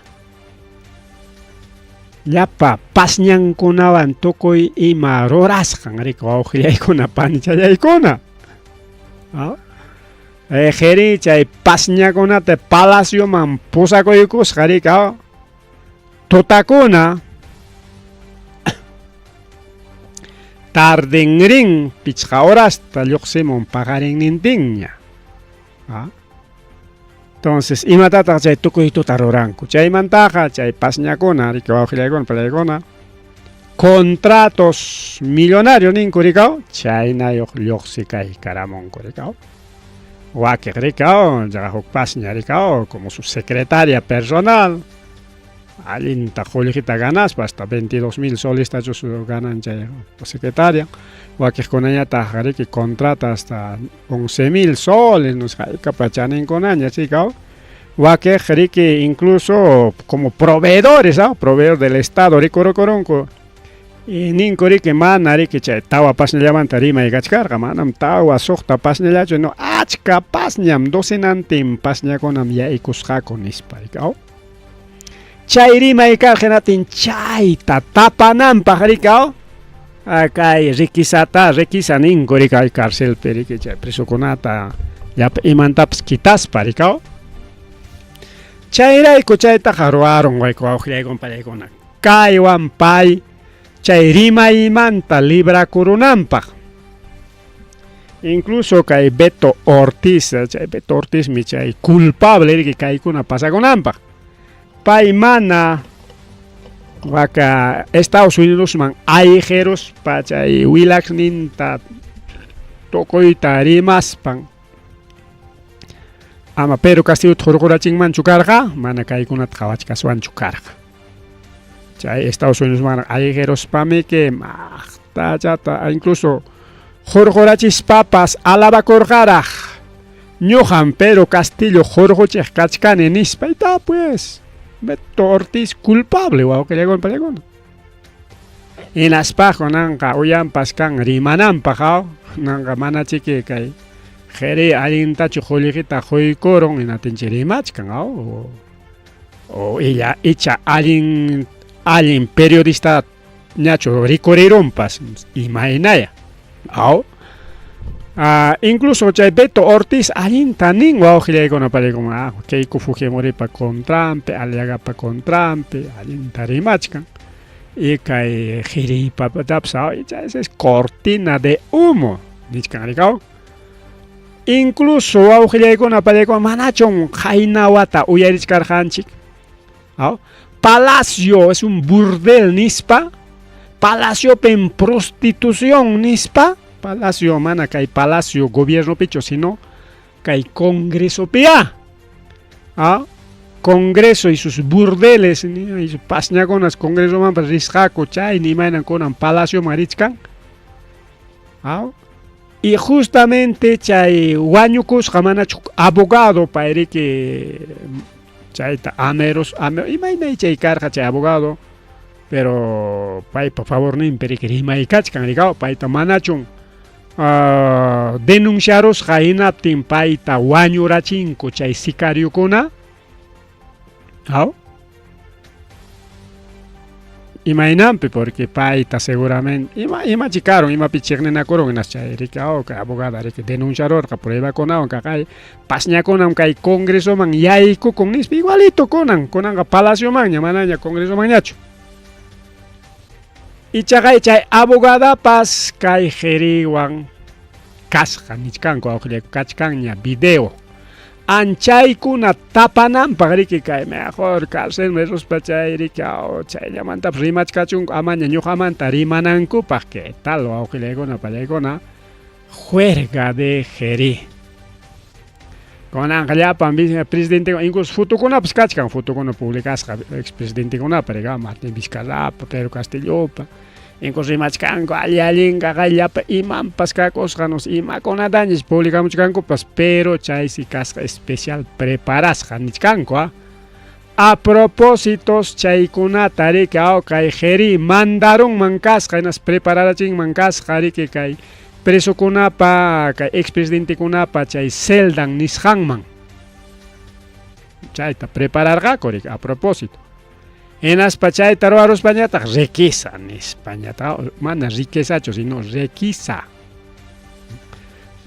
llapa pasñankunawan tukuy ima rurasqan riki wawqillaykuna panichallaykuna. Jeriy chay pasñakunata palacioman pusakuykusqa riki tutakuna tardenrin pichqa horasta lluqsimun paqarinnintinña. Entonces, imatataq chay tukuy tuta ruranku? Chaymantaqa chay pasñakuna riki wawqillaykuna palaykuna contratos millonarios ninku rikaw chaynayuq lluqsikaykaramunku rikaw. Wakiq rikaw huk pasña rikaw como su secretaria personal allinta qullqita ganaspa hasta 22,000 solestachus ganan chay secretaria. Wakiqkunañataq riki contrata hasta 11,000 soles, no sé, haykapa chaninkunaña chikaw. Wakiq riki incluso como proveedores, ¿no? Proveedor del Estado rikurukurunku. Y ninku riki mana riki chay tawa pasñallamanta rimay kachkarqa, manam tawa suqta pasñallachu, no achka pasñam docenantin pasñakunam yaykusqaku nispa rikaw. Chay rimay karqa hinatin chayta tapananpaq rikaw kay riquezata riqueza ninku rikaw carcelpi riki chay presokunata llapa imantapas quitaspa rikaw. Chayrayku chaytaqa ruwarun wawqillaykuna pallaykuna kaywan pay chay rimaymanta librakurunanpaq. Incluso kay Beto Ortiz, chay Beto Ortizmi chay culpable riki kaykuna pasakunanpaq. Pay mana waka Estados Unidosman ayqiruspa chay wilaxninta tukuyta rimaspan ama Pedro Castillota hurqurachinmanchu karqa, mana kaykunata qhawachkaswanchu karqa. Chay Estados Unidosman ayqiruspamiki maqtachata incluso hurqurachispapas alabakurqaraq ñuqam Pedro Castillo hurquchiq kachkani nispa y pues Beto Ortiz culpable wawqillaykuna pallaykuna. Hinaspaq kunanqa uyanpas kan rimananpaq nanqa mana chiki kay Jeri allintachu qullqita quykurun hinatinchik rimachkan o illa icha allin allin periodista ñachu rikurirunpas imaynaya. Incluso chay Beto Ortiz allinta nin wawqillaykuna pallaykuna Keiko Fujimoripa contranpi Aliagapa contranpi allinta rimachkan. Y kay Jeriypatapas esa es cortina de humo nichkan rikaw. Incluso wawqillaykuna pallaykuna manachum qayna wata uyarichkarqanchik. Palacio es un burdel nispa, palaciopin prostitución nispa. Palacio mana kay palacio gobiernopichu sino kay congresopiyá. Ah, Congreso y sus burdeles y sus pasñakunas congresomanpas risqaku chay imaynan kunan palacioman richkan. Ah, y justamente chay wañukusqa manachu abogado payriki chayta ameros ame, imaynay chay karqa chay abogado pero paypa favorninpi riki rimaykachkan rikaw payta manachun denunciarusqa hinaptin payta wañurachinku chay sicariokuna. Aw? Imaynanpi porque payta seguramente ima imachi karun imapi chiqninakurun hinas chay riki aw kay abogada riki denunciarurqa pruebakunawan kaqay pasñakunam kay congresoman yaykukun nispa igualito kunan kunanqa palaciomanña manaña congresomanñachu. Ichaqa chay abogadapas kay qiriwan kasqa nichkanku awqillayku kachkanña video. Anchaykuna tapananpaq riki kay mejor carcelman riruspa chay riki chayllamantapas rimachkachunku amaña ñuqamanta rimanankupaq que tal wawqillaykuna pallaykuna juerga de Jerí. Kunanqa llapan presidentekuna incluso fotokunapas kachkan fotokuna publicasqa expresidentekunapa riqa Martín Vizcarrapa, Pedro Castillopa incluso rimachkanku alli allinqa llapa imanpas kakusqa no imakunatañas publicamuchkankupas pero chaysi kasqa especial preparasqa nichkanku a A propósitos chaykunata riki aw kay Jerí mandarunman kasqa hinas prepararachinman kasqa riki kay presokunapa kay expresidentekunapa chay celdan nisqanman chayta prepararqaku riki a propósito hinaspa chayta ruwaruspañataq riqueza nispañataq mana riquezachu sino requisa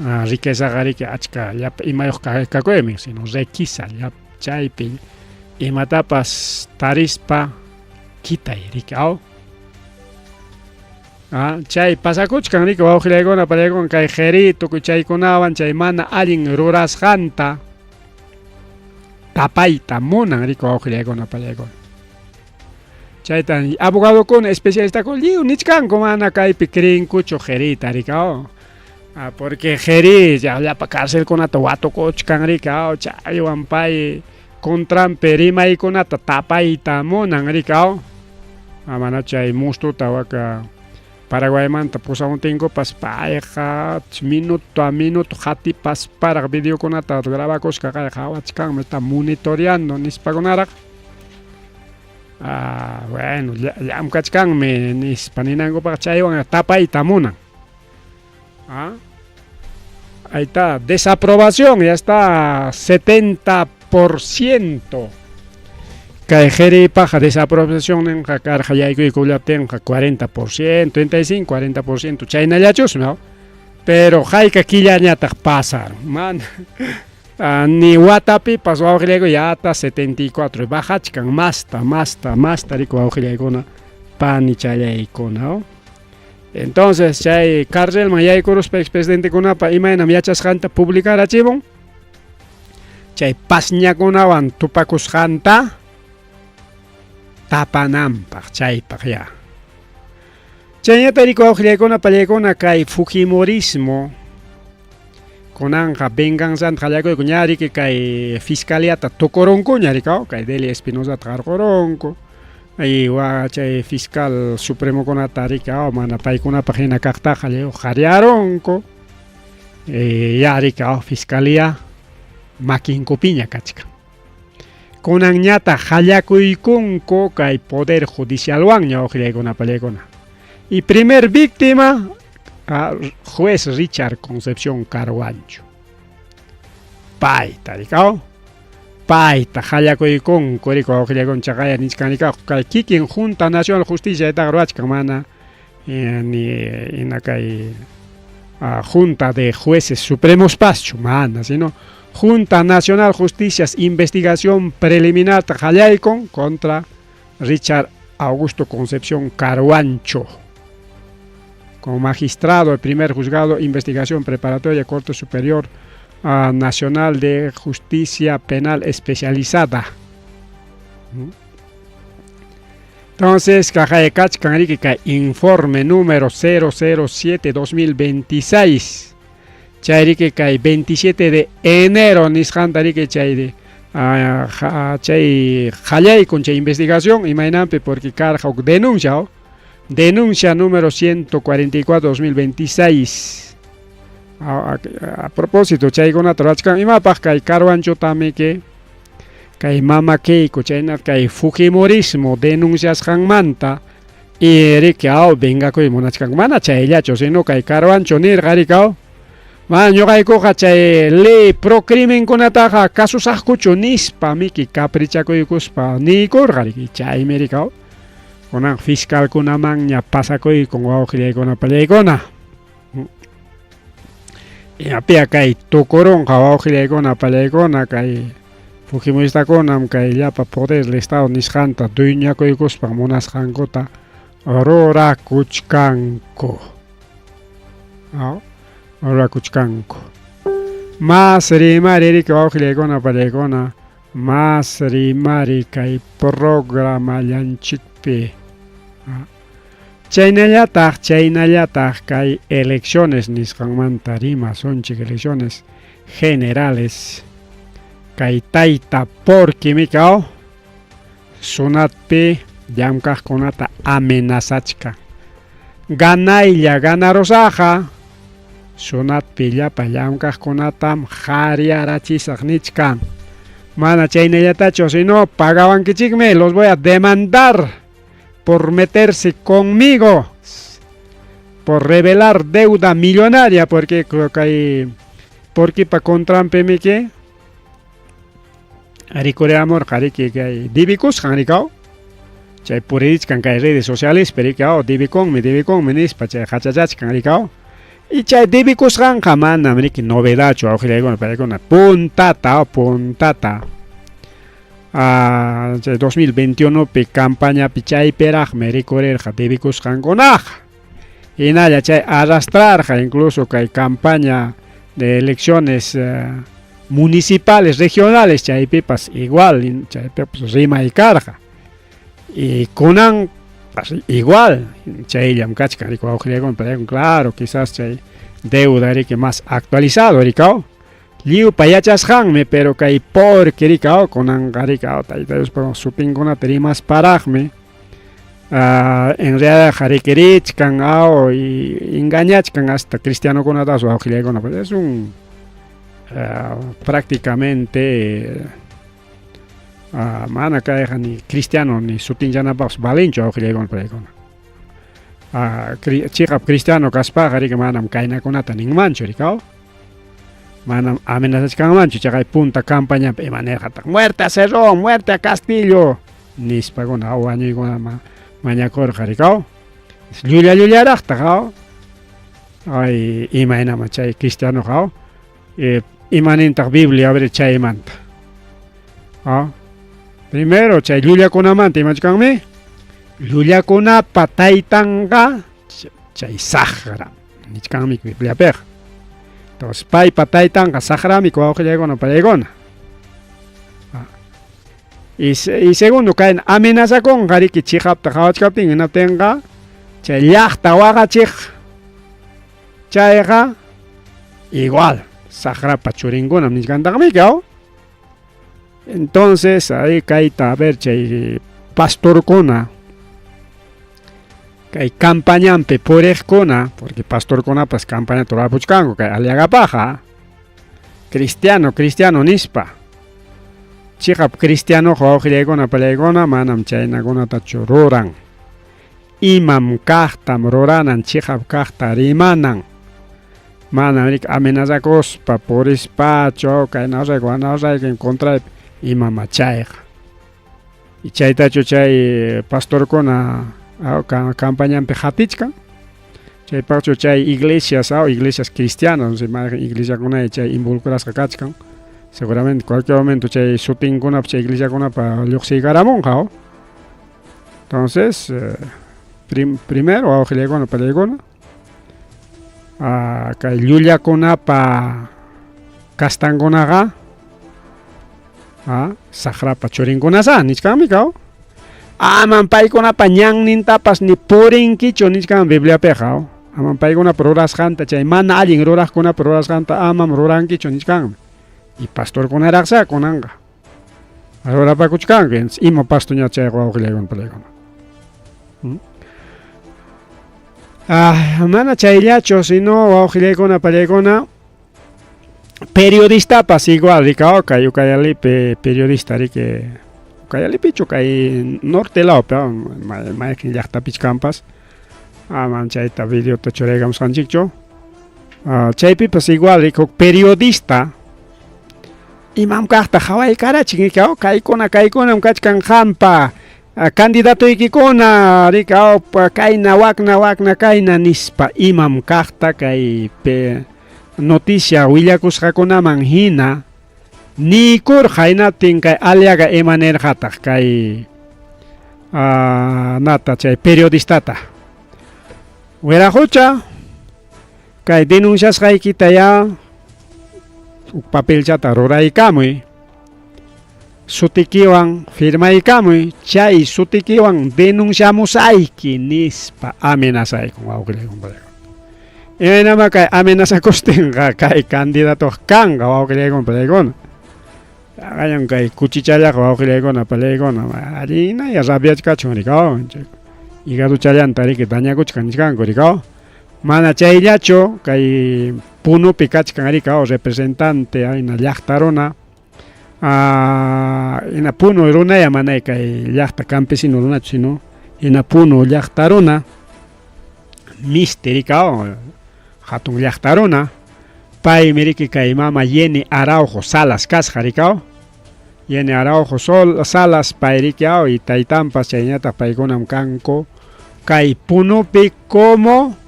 riquezaqa riki achka llapa imayuq kakuymi sino requisa llapa Chaypi imatapas tarispa quitay riki aw. Ah, chay pasakuchkan riki wawqillaykuna pallaykuna kay qeri tukuy chaykunawan chay mana allin rurasqanta tapayta munan riki wawqillaykuna pallaykuna. Chayta abogadokuna especialistakuna lliw nichkanku mana kaypi creenkuchu qerita riki aw. Ah, porque Jeri llapa carcelkunata watukuchkan riki aw chaywan pay contranpi rimaykunata tapayta munan riki aw. Ah, mana chay mustuta waka Paraguaymanta pusamutinkupas payqa minuto a minuto qatipasparaq videokunata grabakusqa kay qhawachkanmi está monitoreando nispakunaraq. Ah, bueno, llamkachkanmi nispa ninankupaq chaywan tapayta munan. ¿Ah? Ahí está, desaprobación, ya está 70%. Kay Jeripaqqa desaprobación ninqa karqa yaykuykullaptinqa 40%, 35, 40%, chaynallachus, ¿no? Pero hayka killañataq pasaron, mana ni watapipas wawqillayku ya hasta 74 bajachkan masta, masta, masta riku wawqillaykuna panichallaykuna, ¿no? Entonces chay carcelman yaykuruspa expresidentekunapa imaynam yachasqanta publicarachimun chay pasñakunawan tupakusqanta tapananpaq chaypaq ya. Chayñata riku wawqillaykuna pallaykuna kay fujimorismo kunanqa venganzanta qallakuyku ña riki kay fiscaliata tukurunkuña rikaw kay Delia Espinozata qarqurunku. Ay wa chay fiscal supremokunata riki aw mana paykunapaq hina kaqtaqa lliw qariarunku. Ya riki aw fiscalía makinkupiña kachkan. Kunanñataq qallakuykunku kay poder judicialwanña wawqillaykuna pallaykuna. Y primer víctima juez Richard Concepción Carhuancho. Payta rikaw. Payta qallakuykunku riku wawqillaykuna chaqaya nichkan rikaw kay kikin Junta Nacional Justicia itaqa ruwachkan mana ni ina kay Junta de Jueces Supremos paschu mana sino Junta Nacional Justicias investigación preliminar qallaykun contra Richard Augusto Concepción Carhuancho como magistrado del primer juzgado investigación preparatoria Corte Superior Nacional de Justicia Penal Especializada. Entonces, kaqay kachkan riki kay informe número 007-2026. Chay riki kay 27 de enero nisqanta riki chay de chay qallaykun chay investigación imaynanpi porque karqa huk denuncia, oh. Denuncia número 144-2026. A propósito, chaykunata rurachkan imapaq kay Carhuanchotami que kay mama Keiko chaynata kay fujimorismo denunciasqanmanta y riki aw vengakuy munachkanku mana chayllachu sino kay Carhuancho nirqa riki aw mana ñuqaykuqa chay ley pro crimenkunataqa kasusaqkuchu nispa miki caprichakuykuspa niykurqa riki chaymi riki aw kunan fiscalkunamanña pasakuykun wawqillaykuna pallaykuna. Imapia kay tukurunqa wawqillaykuna pallaykuna kay fujimoristakunam kay llapa poder del Estado nisqanta dueñakuykuspa munasqankuta rurakuchkanku. Rurakuchkanku. Mas rimari riki wawqillaykuna pallaykuna mas rimari kay programallanchikpi. Chaynallataq, chaynallataq kay elecciones nisqanmanta rimasunchik, elecciones generales. Kay tayta Porky mikao Sunatpi llamkaqkunata amenazachkan. Ganaylla ganarusaqqa Sunatpi llapa llamkaqkunatam qariarachisaq nichkan. Mana chaynallatachu, sino pagawankichikmi, los voy a demandar por meterse conmigo, por revelar deuda millonaria, porque kay Porkypa contranpimi que rikuriamurqa riki kay dibikusqan rikaw chay puririchkan kay redes sociales rikaw dibikunmi dibikunmi nispa chay qachachachkan rikaw y chay dibikusqanqa manam riki novedachu wawqillaykuna paykuna puntata puntata chay 2021pi campañapi chaypiraqmi rikurirqa dibikusqankunaqa hinalla chay arrastrarqa incluso kay campaña de elecciones municipales, regionales chaypipas igual chaypipas rimay karqa y kunan igual chayllam kachkan riki wawqillaykuna paykuna claro quizás chay deuda riki más actualizado rikaw lliwpa yachasqanmi pero kay porque rikaw kunanqa rikaw Tayta Diospa supinkunata rimasparaqmi en realidad rikirichkan aw y engañachkan hasta cristianokunatapas wawqillaykuna pues es un prácticamente mana kayqa ni cristiano ni sutinchanapaqpas valenchu wawqillaykuna paykuna. Chiqap cristiano kaspaqa riki manam kaynakunata ninmanchu rikaw. Manam amenazachkanmanchu chaqay punta campañapi ima nirqataq muerte a Cerrón, muerte a Castillo nispakuna wañuykuna mañakurqa rikaw. Llulla llullaraqtaq aw. Ay imaynama chay cristianoqa aw. Imanintaq Biblia a ver chaymanta. Aw. Primero chay llullakunamanta imachkanmi llullakunapa taytanqa chay saqra nichkanmi Bibliapiqa. Entonces paypa taytanqa saqrami wawqillaykuna pallaykuna. Y segundo kayna amenazakunqa riki chiqapta qhawachkaptin hinaptinqa chay llaqta waqachiq chayqa igual saqrapa churinkunam nichkantaqmi aw. Entonces ahí kayta a ver chay pastorkuna kay campañanpi puriqkuna porque pastorkunapas campañata rurapuchkanku kay Aliagapaqqa cristiano cristiano nispa chiqap cristianoqa wawqillaykuna pallaykuna manam chaynakunatachu ruran imam kaqtam ruranan chiqap kaqta rimanan manam riki amenazakuspa purispachu kayna rurayku wana rurayku en contra imama chayqa y chaytachu chay pastorkuna campañanpi hatichkan chaypaqchu chay iglesias iglesias cristianas no sé mayqin iglesiakuna chay involucrasqa kachkan seguramente cualquier momento chay sutinkunapa chay iglesiakunapa lluqsiykaramunqa. Entonces primero wawqillaykuna pallaykuna kay llullakunapa kastankunaqa saqrapa churinkunasa nichkanmi kaw. Aman paykunapa ñannintapas ni purinkichu nichkan Bibliapiqa. Aman paykunapa rurasqanta chay mana allin ruraqkunapa rurasqanta amam rurankichu nichkanmi. Y pastorkunaraqsá kunanqa rurapakuchkanku ima pastoña chayqa wawqillaykuna palaykuna. Ah, mana chayllachu, sino wawqillaykuna palaykuna periodistapas igual rika kay Ucayalipi periodista riki Ucayalipichu kay norte lawpi mayqin llaqtapich kanpas aman chayta videota churaykamusqanchikchu chaypipas igual riki huk periodista imam kaqta qhawaykarachin riki kaykuna kaykunam kachkan qampa candidatoykikuna riki kayna wakna wakna kayna nispa imam kaqta kay noticia willakusqakunaman hina niykurqa hinaptin kay Aliaga ima nirqataq kay nata chay periodistata wiraqucha kay denunciasqaykitayá huk papelchata ruraykamuy sutikiwan firmaykamuy chay sutikiwan denunciamusayki nispa amenazaykun wawqillaykun. Imaynama kay amenazakustinqa kay candidato kanqa wawqillaykuna palaykuna. Qayan kay kuchichallaqa wawqillaykuna palaykuna allinaya rabiachkachun rikaw. Hígadochallanta riki dañakuchkan nichkanku rikaw. Mana chayllachu kay Punupi kachkan rikaw representante ayna llaqta runa ina Puno runaya manay kay llaqta campesino runachu sino ina Puno llaqta runa misti rikaw hatun llaqta runa paymi riki kay mama Yeni Araujo Salas kasqa rikaw Yeni Araujo Salas pay riki aw y taytanpas chayñataq paykunam kanku kay Punupi como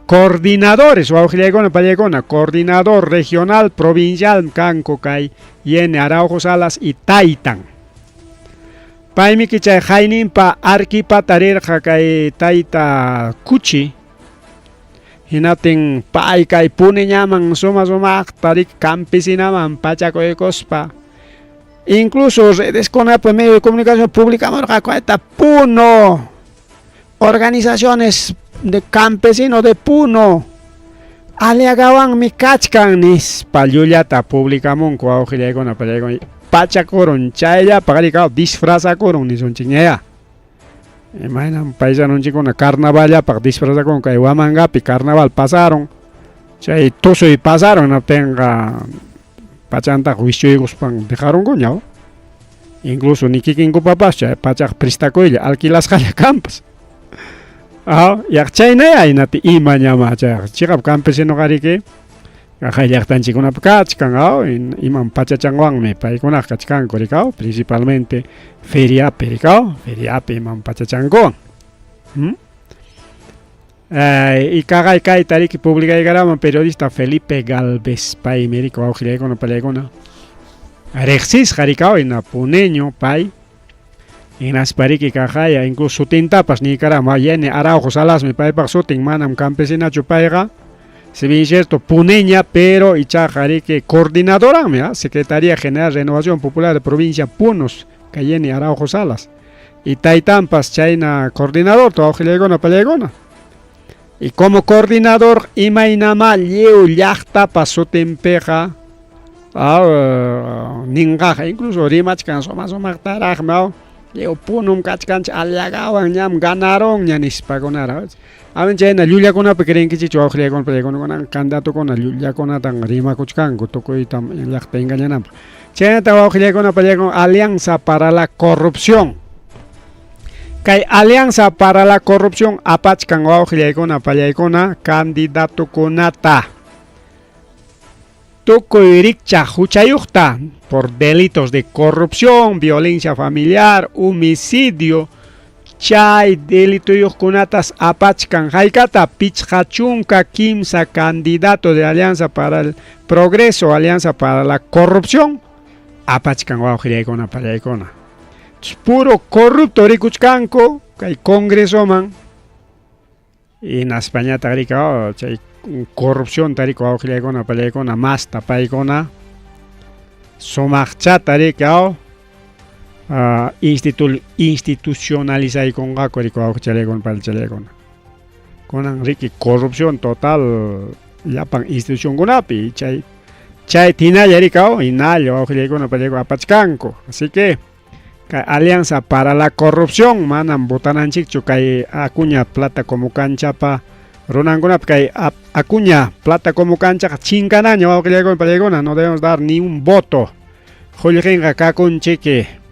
coordinadores wawqillaykuna pallaykuna coordinador regional provincial kanku kay Yeni Araujo Salas y taytan. Paymi chay hayninpa Arquipata rirqa kay tayta Kuchi hinaptin pay kay Puneñaman suma sumaqta riki campesinaman pachakuykuspa incluso redes kunapi medio de comunicación publicamurqaku ayta Puno organizaciones de campesino de Puno Aliagawanmi kachkan nispa llullata publicamunku wawqillaykuna pallaykuna pachakurun chayllapaq rikaw disfrazakurun nisunchikñaya imaynam paisanunchikkuna carnavallapaq disfrazakun kay Huamangapi carnaval pasaron chay tusuy pasaron hinaptinqa pachantaqa wischuykuspan dejarunkuña incluso ni kikinkupapas chay pachaq prestakuylla alquilasqalla kanpas yaq chaynaya hinapi imañama chayqa chiqap campesinoqa riki kay llaqtanchikkunapi kachkan imam pachachanwanmi paykunaqa kachkanku rikaw principalmente feriapi rikaw feriapi imam pachachankuwan y kaqay kayta riki publicaykaraman periodista Felipe Galvez paymi riki wawqillaykuna pallaykuna riqsisqa rikaw hina puneño pay hinaspa riki kaqaya incluso sutintapas niykarama Yeni Araujo Salasmi paypaq sutin manam campesinachu payqa si bien cierto puneña pero ichaqa riki coordinadoranmi Secretaría General de Renovación Popular de Provincia Punos kay Yeni Araujo Salas y taytanpas chayna coordinador wawqillaykuna pallaykuna y como coordinador imaynama lliw llaqtapa sutinpiqa ninqaqa incluso rimachkan suma sumaqtaraqmi lliw Punum kachkanchik Aliagawan ñam ganaronña nispakunara aman chayna llullakunapi creenkichikchu wawqillaykuna pallaykuna candidatokuna llullakunatan rimakuchkanku tukuytam llaqta engañananpaq chaynata wawqillaykuna pallaykuna Alianza para la Corrupción kay Alianza para la Corrupción apachkan wawqillaykuna pallaykuna candidatokunata tukuy rikchaq huchayuqta por delitos de corrupción, violencia familiar, homicidio chay delitoyuqkunatas apachkan haykata 53 candidato de Alianza para el Progreso, Alianza para la Corrupción apachkan wawqillaykuna pallaykuna puro corrupto rikuchkanku kay congresoman hinaspañataq rika chay corrupción rika wawqillaykuna pallaykuna masta paykuna sumaqchata rika Institu institucionalizaykunqaku riki wawqichallaykuna panichallaykuna. Kunan riki corrupción total llapan institucionkunapi chay chay hinalla riki hinalla wawqillaykuna panichallaykuna apachkanku. Así que kay Alianza para la Corrupción manam votananchikchu kay Acuña Plata como canchapa runankunapi kay Acuña Plata como canchaqa chinkanaña wawqillaykuna panichallaykuna, no debemos dar ni un voto. Qullqinqa kakunchiki.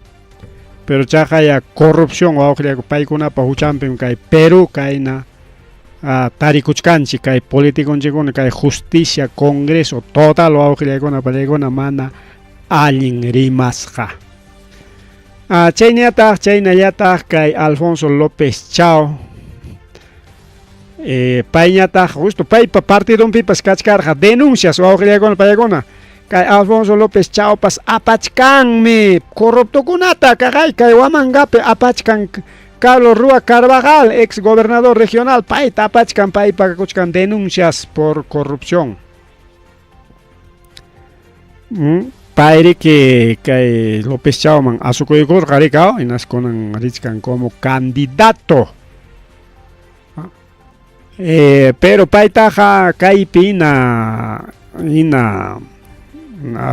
Pero chaqaya corrupción wawqillayku paykunapa huchanpim kay Perú kayna tarikuchkanchik kay politiconchikkuna kay justicia congreso total wawqillaykuna pallaykuna mana allin rimasqa. Chaynallataq chaynallataq kay Alfonso López Chao payñataq justo paypa partidonpipas kachkarqa denuncias wawqillaykuna pallaykuna kay Alfonso López Chaopas apachkanmi corruptokunata kaqay kay Huamangapi apachkan Carlos Rúa Carvajal, ex gobernador regional, payta apachkan paypa kakuchkan denuncias por corrupción. Payriki kay López Chaoman asukuykurqa rikaw hinas kunan richkan como candidato. Pero paytaqa kaypi hina hina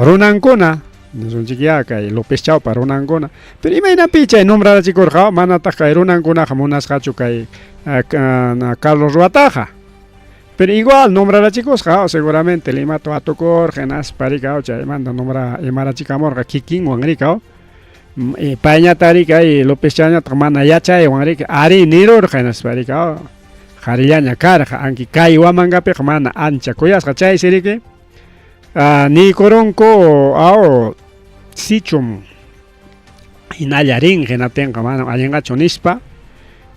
runankuna nisunchikyá kay López Chaopa runankuna. Pero imaynapi chay nombrarachikurqa manataq kay runankunaqa munasqachu kay Carlos Ruataqa. Pero igual nombrarachikusqa seguramente Limata watukurqa hinaspa rikaw chaymanta nombra imarachikamurqa kikinwan rikaw. Payñataq riki ay López Chaoñataq mana yachaywan riki arí nirurqa hinaspa rikaw qarillaña karqa anki kay Huamangapiqa mana ancha kuyasqa chaysi riki niykurunku aw sichum hinalla rinqa hinaptinqa manam allinqachu nispa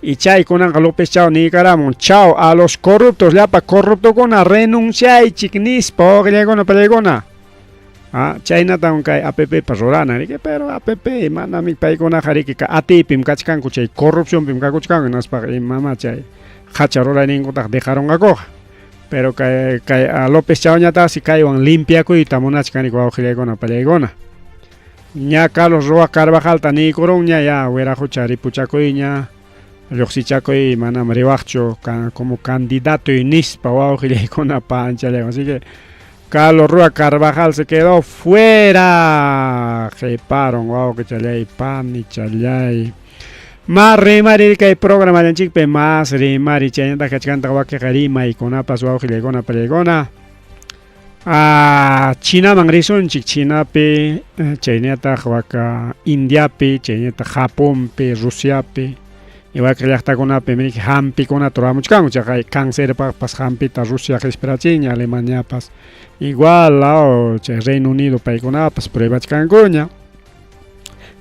y chay kunanqa López Chao niykaramun chao a los corruptos llapa corruptokuna renunciaychik nispa wawqillaykuna pallaykuna. Chaynatam kay APPpa rurana riki pero APP manami paykunaqa riki atiypim kachkanku chay corrupcionpim kakuchkanku hinaspaqa imamá chay hacha rurayninkutaqa dejarunqakuqa. Pero kay kay López Chaoñataqsi kaywan limpiakuyta munachkan riki wawqillaykuna pallaykuna. Ña Carlos Rúa Carvajalta niykurunña ya wiraqucha ripuchakuyña lluqsichakuy manam riwaqchu como candidatoy nispa wawqillaykuna panchallaywan. Así que Carlos Rúa Carvajal se quedó fuera. Qiparun wawqichallay panichallay. Mas rimari kay programallanchikpi mas rimari chaynataq kachkantaq wakiqa rimaykunapas wawqillaykuna pallaykuna. Chinaman risunchik Chinapi chaynataq waka Indiapi chaynataq Japonpi Rusiapi waki llaqtakunapi miriki hampikunata ruramuchkanku chaqay cancerpaqpas hampita Rusia qispirachinña Alemaniapas igual aw chay Reino Unido paykunapas pruebachkankuña.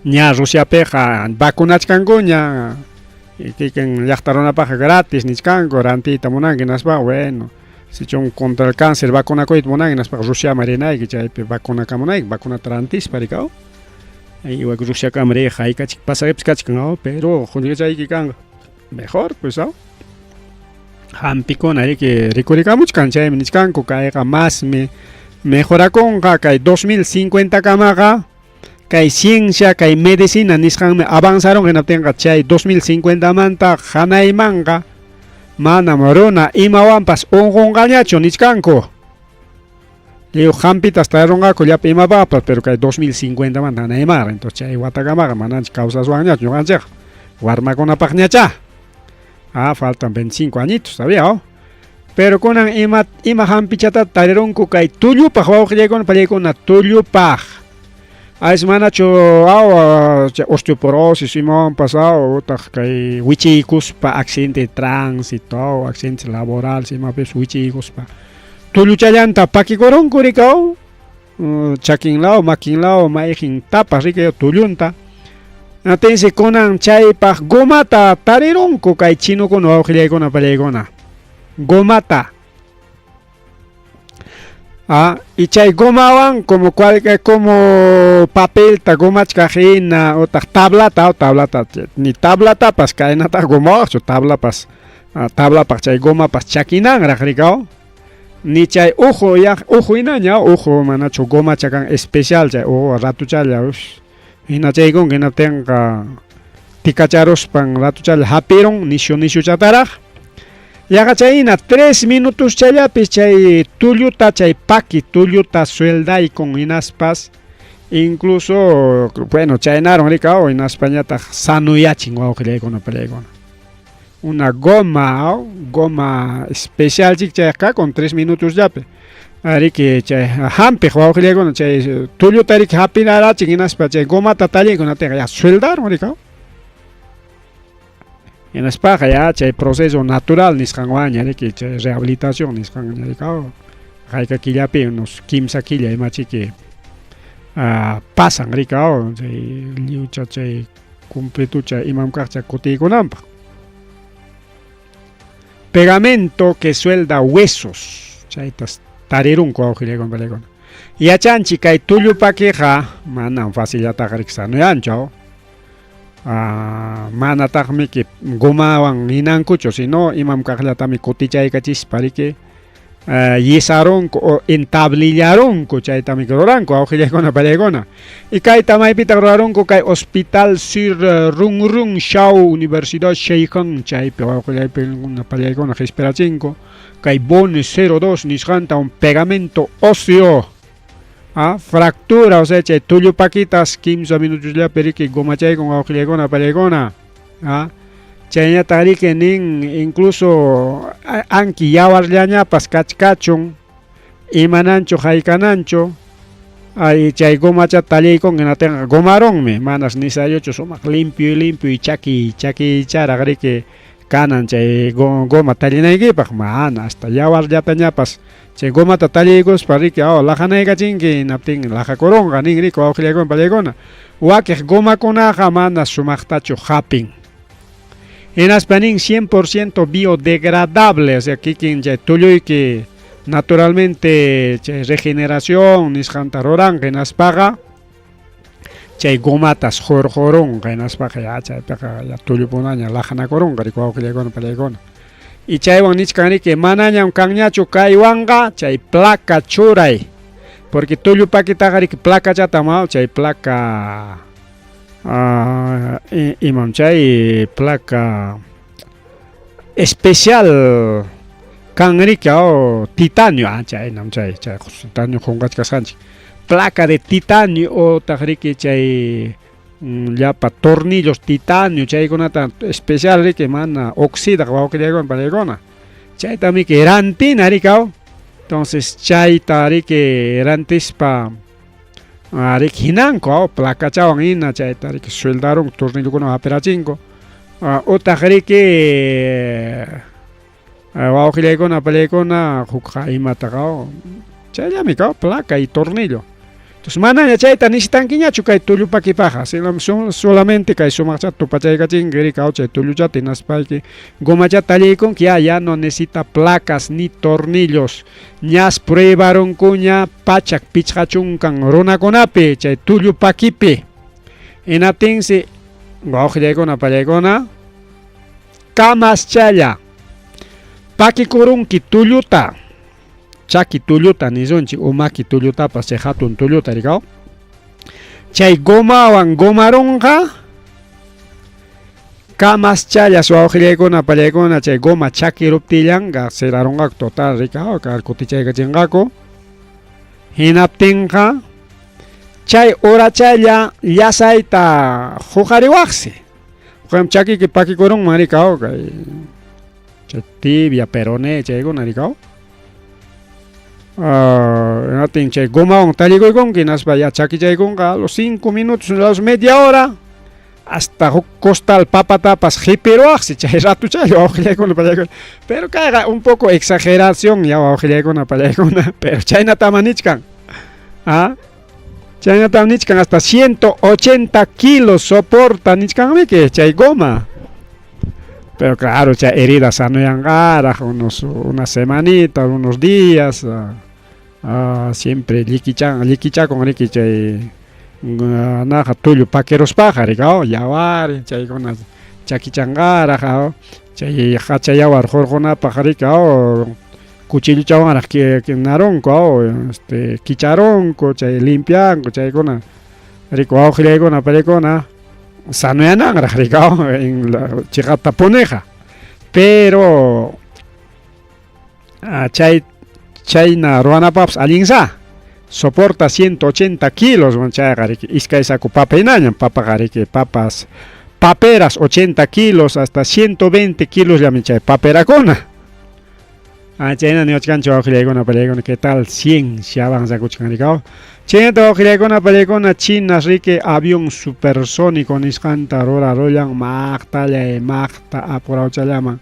Ña Rusiapiqa vacunachkankuña kikin llaqta runapaqqa gratis nichkanku rantiyta munanki hinaspa bueno sichum contra el cáncer vacunakuyta munanki hinaspaqa Rusiaman rinayki chaypi vacunakamunayki vacunata rantispa rikaw. Iwak Rusiakama riq haykachik pasajepas kachkan aw pero qullqichayki kanqa mejor pues aw. Hampikuna riki rikurikamuchkan chaymi nichkanku kayqa masmi mejorakunqa kay 2050 kamaqa kay ciencia kay medicina nisqanmi avanzarunqa hinaptinqa chay 2050 manta hanaymanqa manam runa imawanpas unqunqañachu nichkanku. Lliw hampitas traerunqaku llapa imapaqpas pero kay 2050 manta hanaymanqa entonces chay watakamaqa mananchik kawsaswanñachu ñuqanchikqa warmakunapaqñachá. Faltan 25 añitos todavía oh. Pero kunan ima ima hampichatata tarirunku kay tullupaq wawqillaykuna pallaykuna tullupaq. Ays manachu aw osteoporosis imawanpas aw utaq kay wichiykuspa accidente de tránsito aw accidentes laborales imapipas wichiykuspa tulluchallanta pakikurunku rikaw chakinlaw makinlaw mayqin tapas riki tullunta. Atinsi kunan chaypaq gomata tarirunku kay chinukuna wawqillaykuna pallaykuna. Gomata. Y chay gomawan como cual como papelta gomachkaq hina utaq tablata tablata ni tablatapas kaynataqa gomawaqchu tablapas tablapaq chay gomapas chakinanraq rikaw. Ni chay uhu yaq uhu hinaña uhu manachu gomacha kan especial chay uhu ratuchalla Hinachaykunqa hinaptinqa tikacharuspan ratuchalla hapirun nishu nishuchataraq. Yaqa chayhina 3 minutos-challapis chay tulluta chay paki tulluta sueldaykun hinaspas incluso bueno chaynarun rikaw hinaspañataq sanuyachin wawqillaykuna pallaykuna. Una goma, goma especial chik chayqa con 3 minutosllapi. Ariki chay hampiq wawqillaykuna chay tulluta riki hapinarachin hinaspa chay gomata talliykuna ya sueldaron rikaw. Hinaspaqa ya chay proceso natural nisqanwanña riki chay rehabilitación nisqanña rikaw. Hayka killapi unos kimsa killa imachiki pasan rikaw chay lliwcha chay completucha imam kaqcha kutiykunanpaq. Pegamento que suelda huesos. Chaytas tarirunku wawqillaykuna pallaykuna. Yachanchik kay tullupakiqa manam facillataqa riki sanuyanchu. Manataqmiki gomawan ninankuchu, sino imam kaqllatami kutichaykachispa riki yesarunku o entablillarunku chaytami ruranku wawqillaykuna pallaykuna. Y kayta maypitaq rurarunku kay Hospital Sir Run Run Shaw Universidad Sheikhan chaypi wawqillaykuna pallaykuna qispirachinku kay Bone 02 nisqanta un pegamento óseo. Fractura, o sea, chay tullupakitas 15 minutosllapi riki gomachaykun wawqillaykuna pallaykuna. Chayñataq riki nin incluso anki yawarllañapas kachkachun imananchu haykananchu ay chay gomachata talliykun hinatinqa gomarunmi manas nisayuchu sumaq limpio y limpio y chaki chakicharaq riki kanan chay goma tallinaykipaq mana hasta yawarllatañapas chay gomata talliykuspa riki laqanaykachinki hinaptin laqakurunqa nin riki wawqillaykuna pallaykuna wakiq gomakunaqa mana sumaqtachu hapin. Hinaspa nin 100% biodegradable, o sea, kikin chay tulluyki naturalmente chay regeneración nisqanta ruranqa hinaspaqa chay gomatas hurqurunqa hinaspaqa ya chaypiqa ya tullupunaña laqanakurunqa riki wawqillaykuna pallaykuna. Y chaywan nichkan riki manañam kanñachu kaywanqa chay placa churay porque tullupakitaqa riki placachatam chay placa imam chay placa especial kan riki titanio chaynam chay chay titanio qunqachkasqanchik placa de titanio otaq riki chay llapa tornillos titanio chaykunata especial riki mana oxidaq wawqillaykuna pallaykuna chaytam riki rantina riki entonces chayta riki rantispa riki hinanku placachawan hina chayta riki sueldarunku tornillokuna hapirachinku utaq riki wawqillaykuna pallaykuna hukqa imataqa chayllami ka placa y tornillo. Entonces manaña chayta necesitankiñachu kay tullupakipaqqa, solamente kay sumaqchata tupachaykachinki riki chay tulluchata hinaspayki gomachata talliykunki ya ya no necesita placas ni tornillos. Ñas pruebarunkuña 150 runakunapi chay tullupakipi. Hinaptinsi wawqillaykuna pallaykuna kamaschalla pakikurunki tulluta chaki tulluta nisunchik umaki tullutapas chay hatun tulluta rikaw chay gomawan gomarunqa kamaschallas wawqillaykuna pallaykuna chay goma chakiruptillanqa cerarunqaku total rikaw kutichaykachinqaku hinaptinqa chay horachalla llasayta huqariwaqsi chakiyki pakikurunman rikaw kay chay tibia peroné chaykuna rikaw Hinaptin chay gomawan tallikuykunki hinaspa ya chakichaykunqa a los 5 minutos a los media hora hasta huk costal papatapas qipiruwaqsi chay ratuchalla wawqillaykuna pallaykuna pero kayqa un poco exageración ya wawqillaykuna pallaykuna pero chaynatam nichkan chaynatam nichkan hasta 180 kilos soporta nichkanmiki chay goma. Pero claro, chay herida sanuyanqaraq una semanita, unos días, siempre llikichakun riki chay naqa tullu pakiruspaqa riki yawar chaykuna chakichanqaraq chay hacha yawar hurqunapaq riki cuchilluchawanraq narunku kicharunku chay limpianku chaykuna. Riku wawqillaykuna pallaykuna sanoyananraq rikaw chiqaptapuniqa. Pero chay chayna ruwanapaqpas allinsa. Soporta 180 kilos chayqa riki iskay saco papa hinañam papaqa riki papas paperas 80 kilos hasta 120 kilos llami chay paperakuna. Ah, chayna niwachkanchik wawqillaykuna pallaykuna qué tal ciencia avanzakuchkan rikaw. Chaynata wawqillaykuna pallaykuna chinas riki avión supersónico nisqanta rurarullan maqtallay maqta apurawchallaman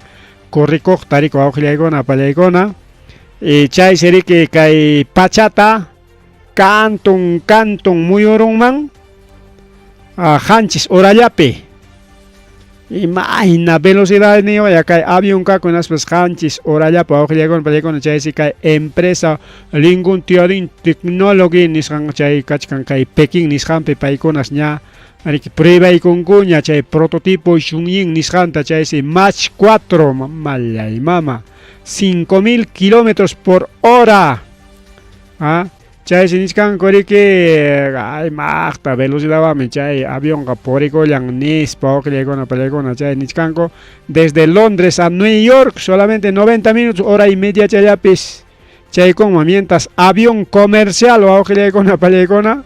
corrikuqta riki wawqillaykuna pallaykuna. Y chaysi riki kay pachata kantun kantun muyurunman qanchis horallapi. Imayna velocidadniyuqya kay avión kaku hinaspas qanchis horallapi wawqillaykuna pallaykuna chaysi kay empresa Lingun Tianjin Technology nisqan chay kachkan kay Pekín nisqanpi paykunas ña riki pruebaykunkuña chay prototipo Xunyin nisqanta chaysi Mach 4 mamallay mama 5000 kilómetros por hora. Ah, chaysi nichkanku riki ay maqta velocidadwanmi chay avionqa purikullan nispa wawqillaykuna pallaykuna chay nichkanku desde Londres a New York solamente 90 minutos hora y media chayllapis chaykunman mientras avión comercial wawqillaykuna pallaykuna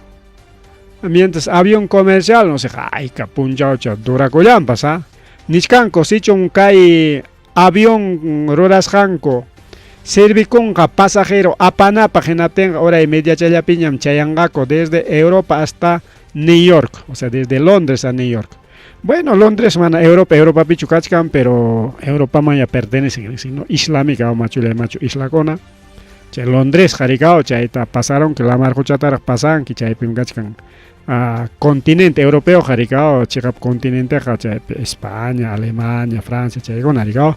mientras avión comercial no sé hayka punchawcha durakullanpas ah nichkanku sichum kay avión rurasqanku servikunqa pasajero apanapaq hinaptinqa hora y mediachallapiñam chayanqaku desde Europa hasta New York, o sea desde Londres a New York. Bueno, Londres mana Europa, Europapichu kachkan, pero Europaman ya pertenecen, sino islámica o machulla machu islakuna. Chay Londres qarikao chayta pasaron que lamar quchataraq pasanki chaypim kachkan continente europeo qarikao chiqap continenteqa chaypi España, Alemania, Francia chaykuna rikao.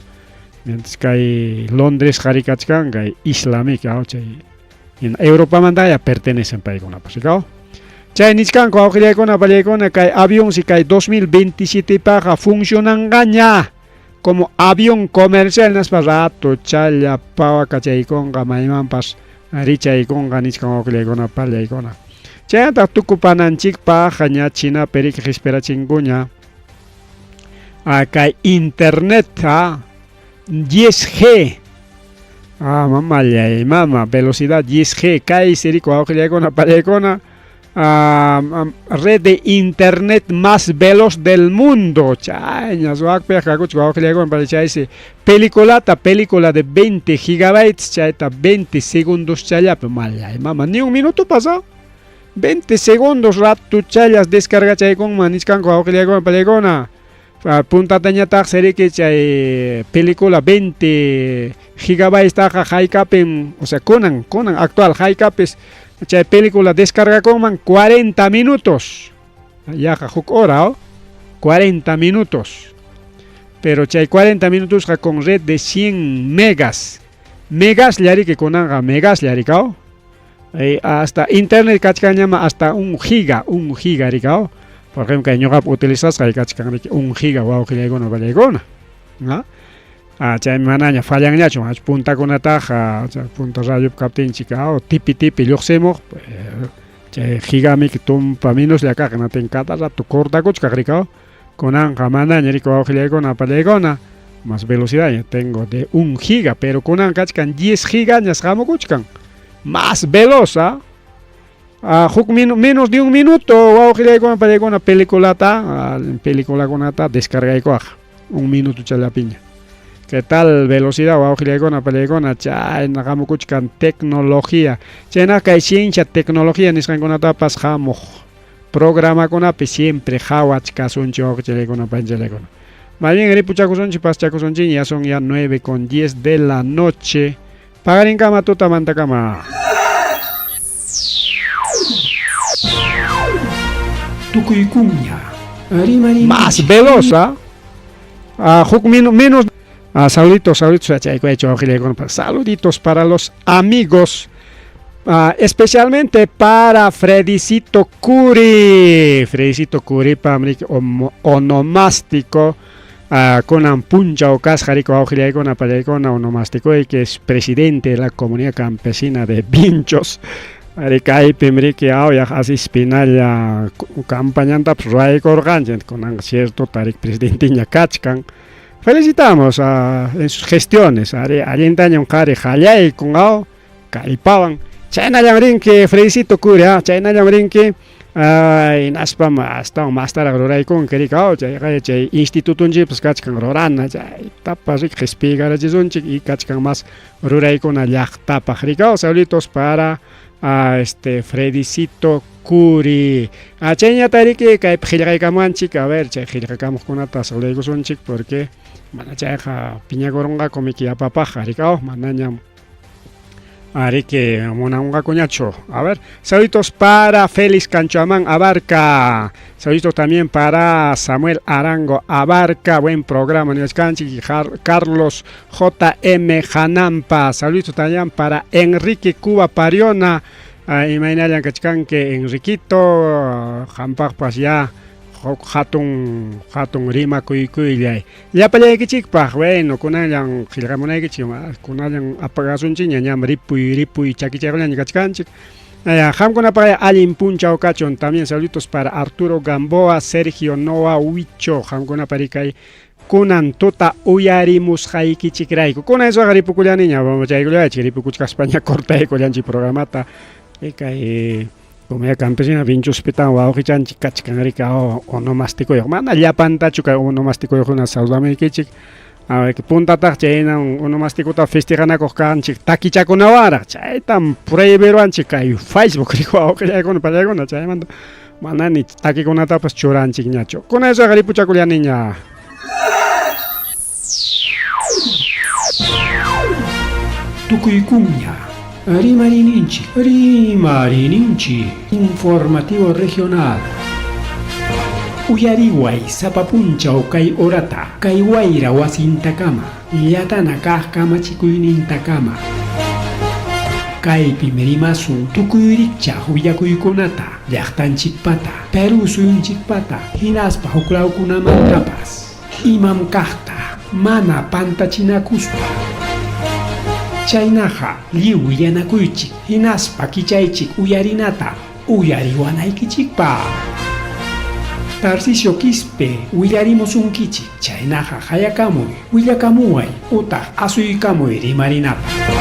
Mientras kay Londres qarikachkan kay islámica chay Europamanta ya pertenecen paykunapas rikao. Chay nichkanku wawqillaykuna pallaykuna kay avión si kay 2027 paqa funcionanqaña como avión comercial naspa rato challa pawakachaykunqa maymanpas richaykunqa nichkan wawqillaykuna pallaykuna. Chaynataq tukupananchikpaq ña chinapi riki qispirachinkuña kay internet 10G mamallay mama velocidad 10G kay siriku wawqillaykuna pallaykuna red de internet más veloz del mundo chayña ruwaqpiqa kakuchik wawqillaykuna pallay chaysi peliculata película de 20 gigabytes chayta 20 segundos challapi mallay mama ni un minuto pasó 20 segundos ratuchallas descargachaykunman nichkanku wawqillaykuna pallaykuna. Puntatañataqsi riki chay película 20 gigabytes-taqa haykapim, o sea kunan kunan actual haykapis chay película descargakunman 40 minutos yaqa huk hora 40 minutos pero chay 40 minutosqa con red de 100 megas megaslla riki kunanqa megaslla rikaw hasta internet kachkanñama hasta 1 giga 1 giga rikaw por ejemplo kay ñuqapa utilizasqay kachkan riki 1 giga wawqillaykuna pallaykuna chaymi manaña fallanñachu puntakunataqa punta rayupi kaptinchik tipi tipi lluqsimuq chay gigamiki tumpa menoslla kaq hinaptin cada rato cortakuchkaq rikaw kunanqa manaña riki wawqillaykuna pallaykuna más velocidad ya tengo de 1 giga pero kunan kachkan 10 gigañas hamukuchkan más veloz huk menos de un minuto wawqillaykuna pallaykuna peliculata peliculakunata descargaykuwaq un minuto challapiña. ¿Qué tal velocidad wawqillaykuna pallaykuna chayna hamukuchkan tecnología chaynaqa kay ciencia tecnología nisqankunatapas hamuq programakunapi siempre qhawachkasunchik wawqichallaykuna panchallaykuna. Más bien ripuchakusunchik paschakusunchik ya son ya 9:10 de la noche. Paqarinkama tutamantakama. Tukuykunña. Más veloz, huk menos saluditos, saluditos, saluditos para los amigos, especialmente para Fredicito Curi, Fredicito Curi, onomástico, kunan punchaw kasqa riki wawqillaykuna pallaykuna onomástico que es presidente de la comunidad campesina de Vinchos. Ari kaypim riki awyaq asispinalla campañantapas ruwaykurqanchik, kunanqa ciertota riki presidenteña kachkan. Felicitamos en sus gestiones, ari allintañam qari qallaykun aw kallpawan. Chaynallam rinki Fredicito Curi, chaynallam rinki hinaspam astawan mastaraq ruraykunki riki aw chayqa chay institutonchikpas kachkan rurana chaytapas riki qispiykachisunchik y kachkan mas ruraykuna llaqtapaq riki aw saluditos para este Fredicito Curi. Chayñata riki kaypi qillqaykamuwanchik, a ver chay qillqakamuqkunata saludaykusunchik porque mana chayqa piñakurunqaku miki yapapaqqa riki aw manañam riki munanqakuñachu. A ver, saluditos para Félix Canchoamán Abarca. Saluditos también para Samuel Arango Abarca. Buen programa, niwachkanchik. Carlos J.M. Janampa. Saluditos también para Enrique Cuba Pariona. Imaynallan kachkanki Enriquito, qampaqpas ya huk hatun hatun rimakuykuylay. Llapallaykichikpaq, bueno, kunallan qillqamunaykichik, kunallan apagasunchikña, ñam ripuy ripuy chakichaykullaña kachkanchik. Qamkunapaq allin punchaw kachun. También saluditos para Arturo Gamboa, Sergio Noa Huicho, qamkunapa rikay kunan tuta uyarimusqaykichikrayku. Kunan esoqa ripukullaniña, chaykullachik ripukuchkaspaña cortaykullanchik programata. Kay Comunidad campesina Vinchuspitan wawqichanchik kachkan riki onomastikuyuq. Mana llapantachu kay onomastikuyuqkuna saludamaykichik. Puntataq chayna onomastikuta festejanakuq kanchik takichakunawanraq. Chaytam prohibiruwanchik kay Facebook riki wawqillaykuna pallaykuna chaymanta mana ni takikunatapas churanchikñachu. Kunan esoqa ripuchakullaniña. Tukuykunña Rimarininchik, Rimarininchik, informativo regional. Uyariway sapa punchaw kay horata, kay wayra wasintakama, llatana kaq kamachikuynintakama. Kaypim rimasun tukuy rikchaq willakuykunata, llaqtanchikpata, Perú suyunchikpata, hinaspa huklawkunamantapas. Imam kaqta, mana pantachinakuspa. Chaynaqa lliw willanakuychik, hinaspa kichaychik uyarinata uyariwanaykichikpaq. Tarcisio Quispe willarimusunkichik, chaynaqa qayakamuy, willakamuway utaq asuykamuy rimarinapaq.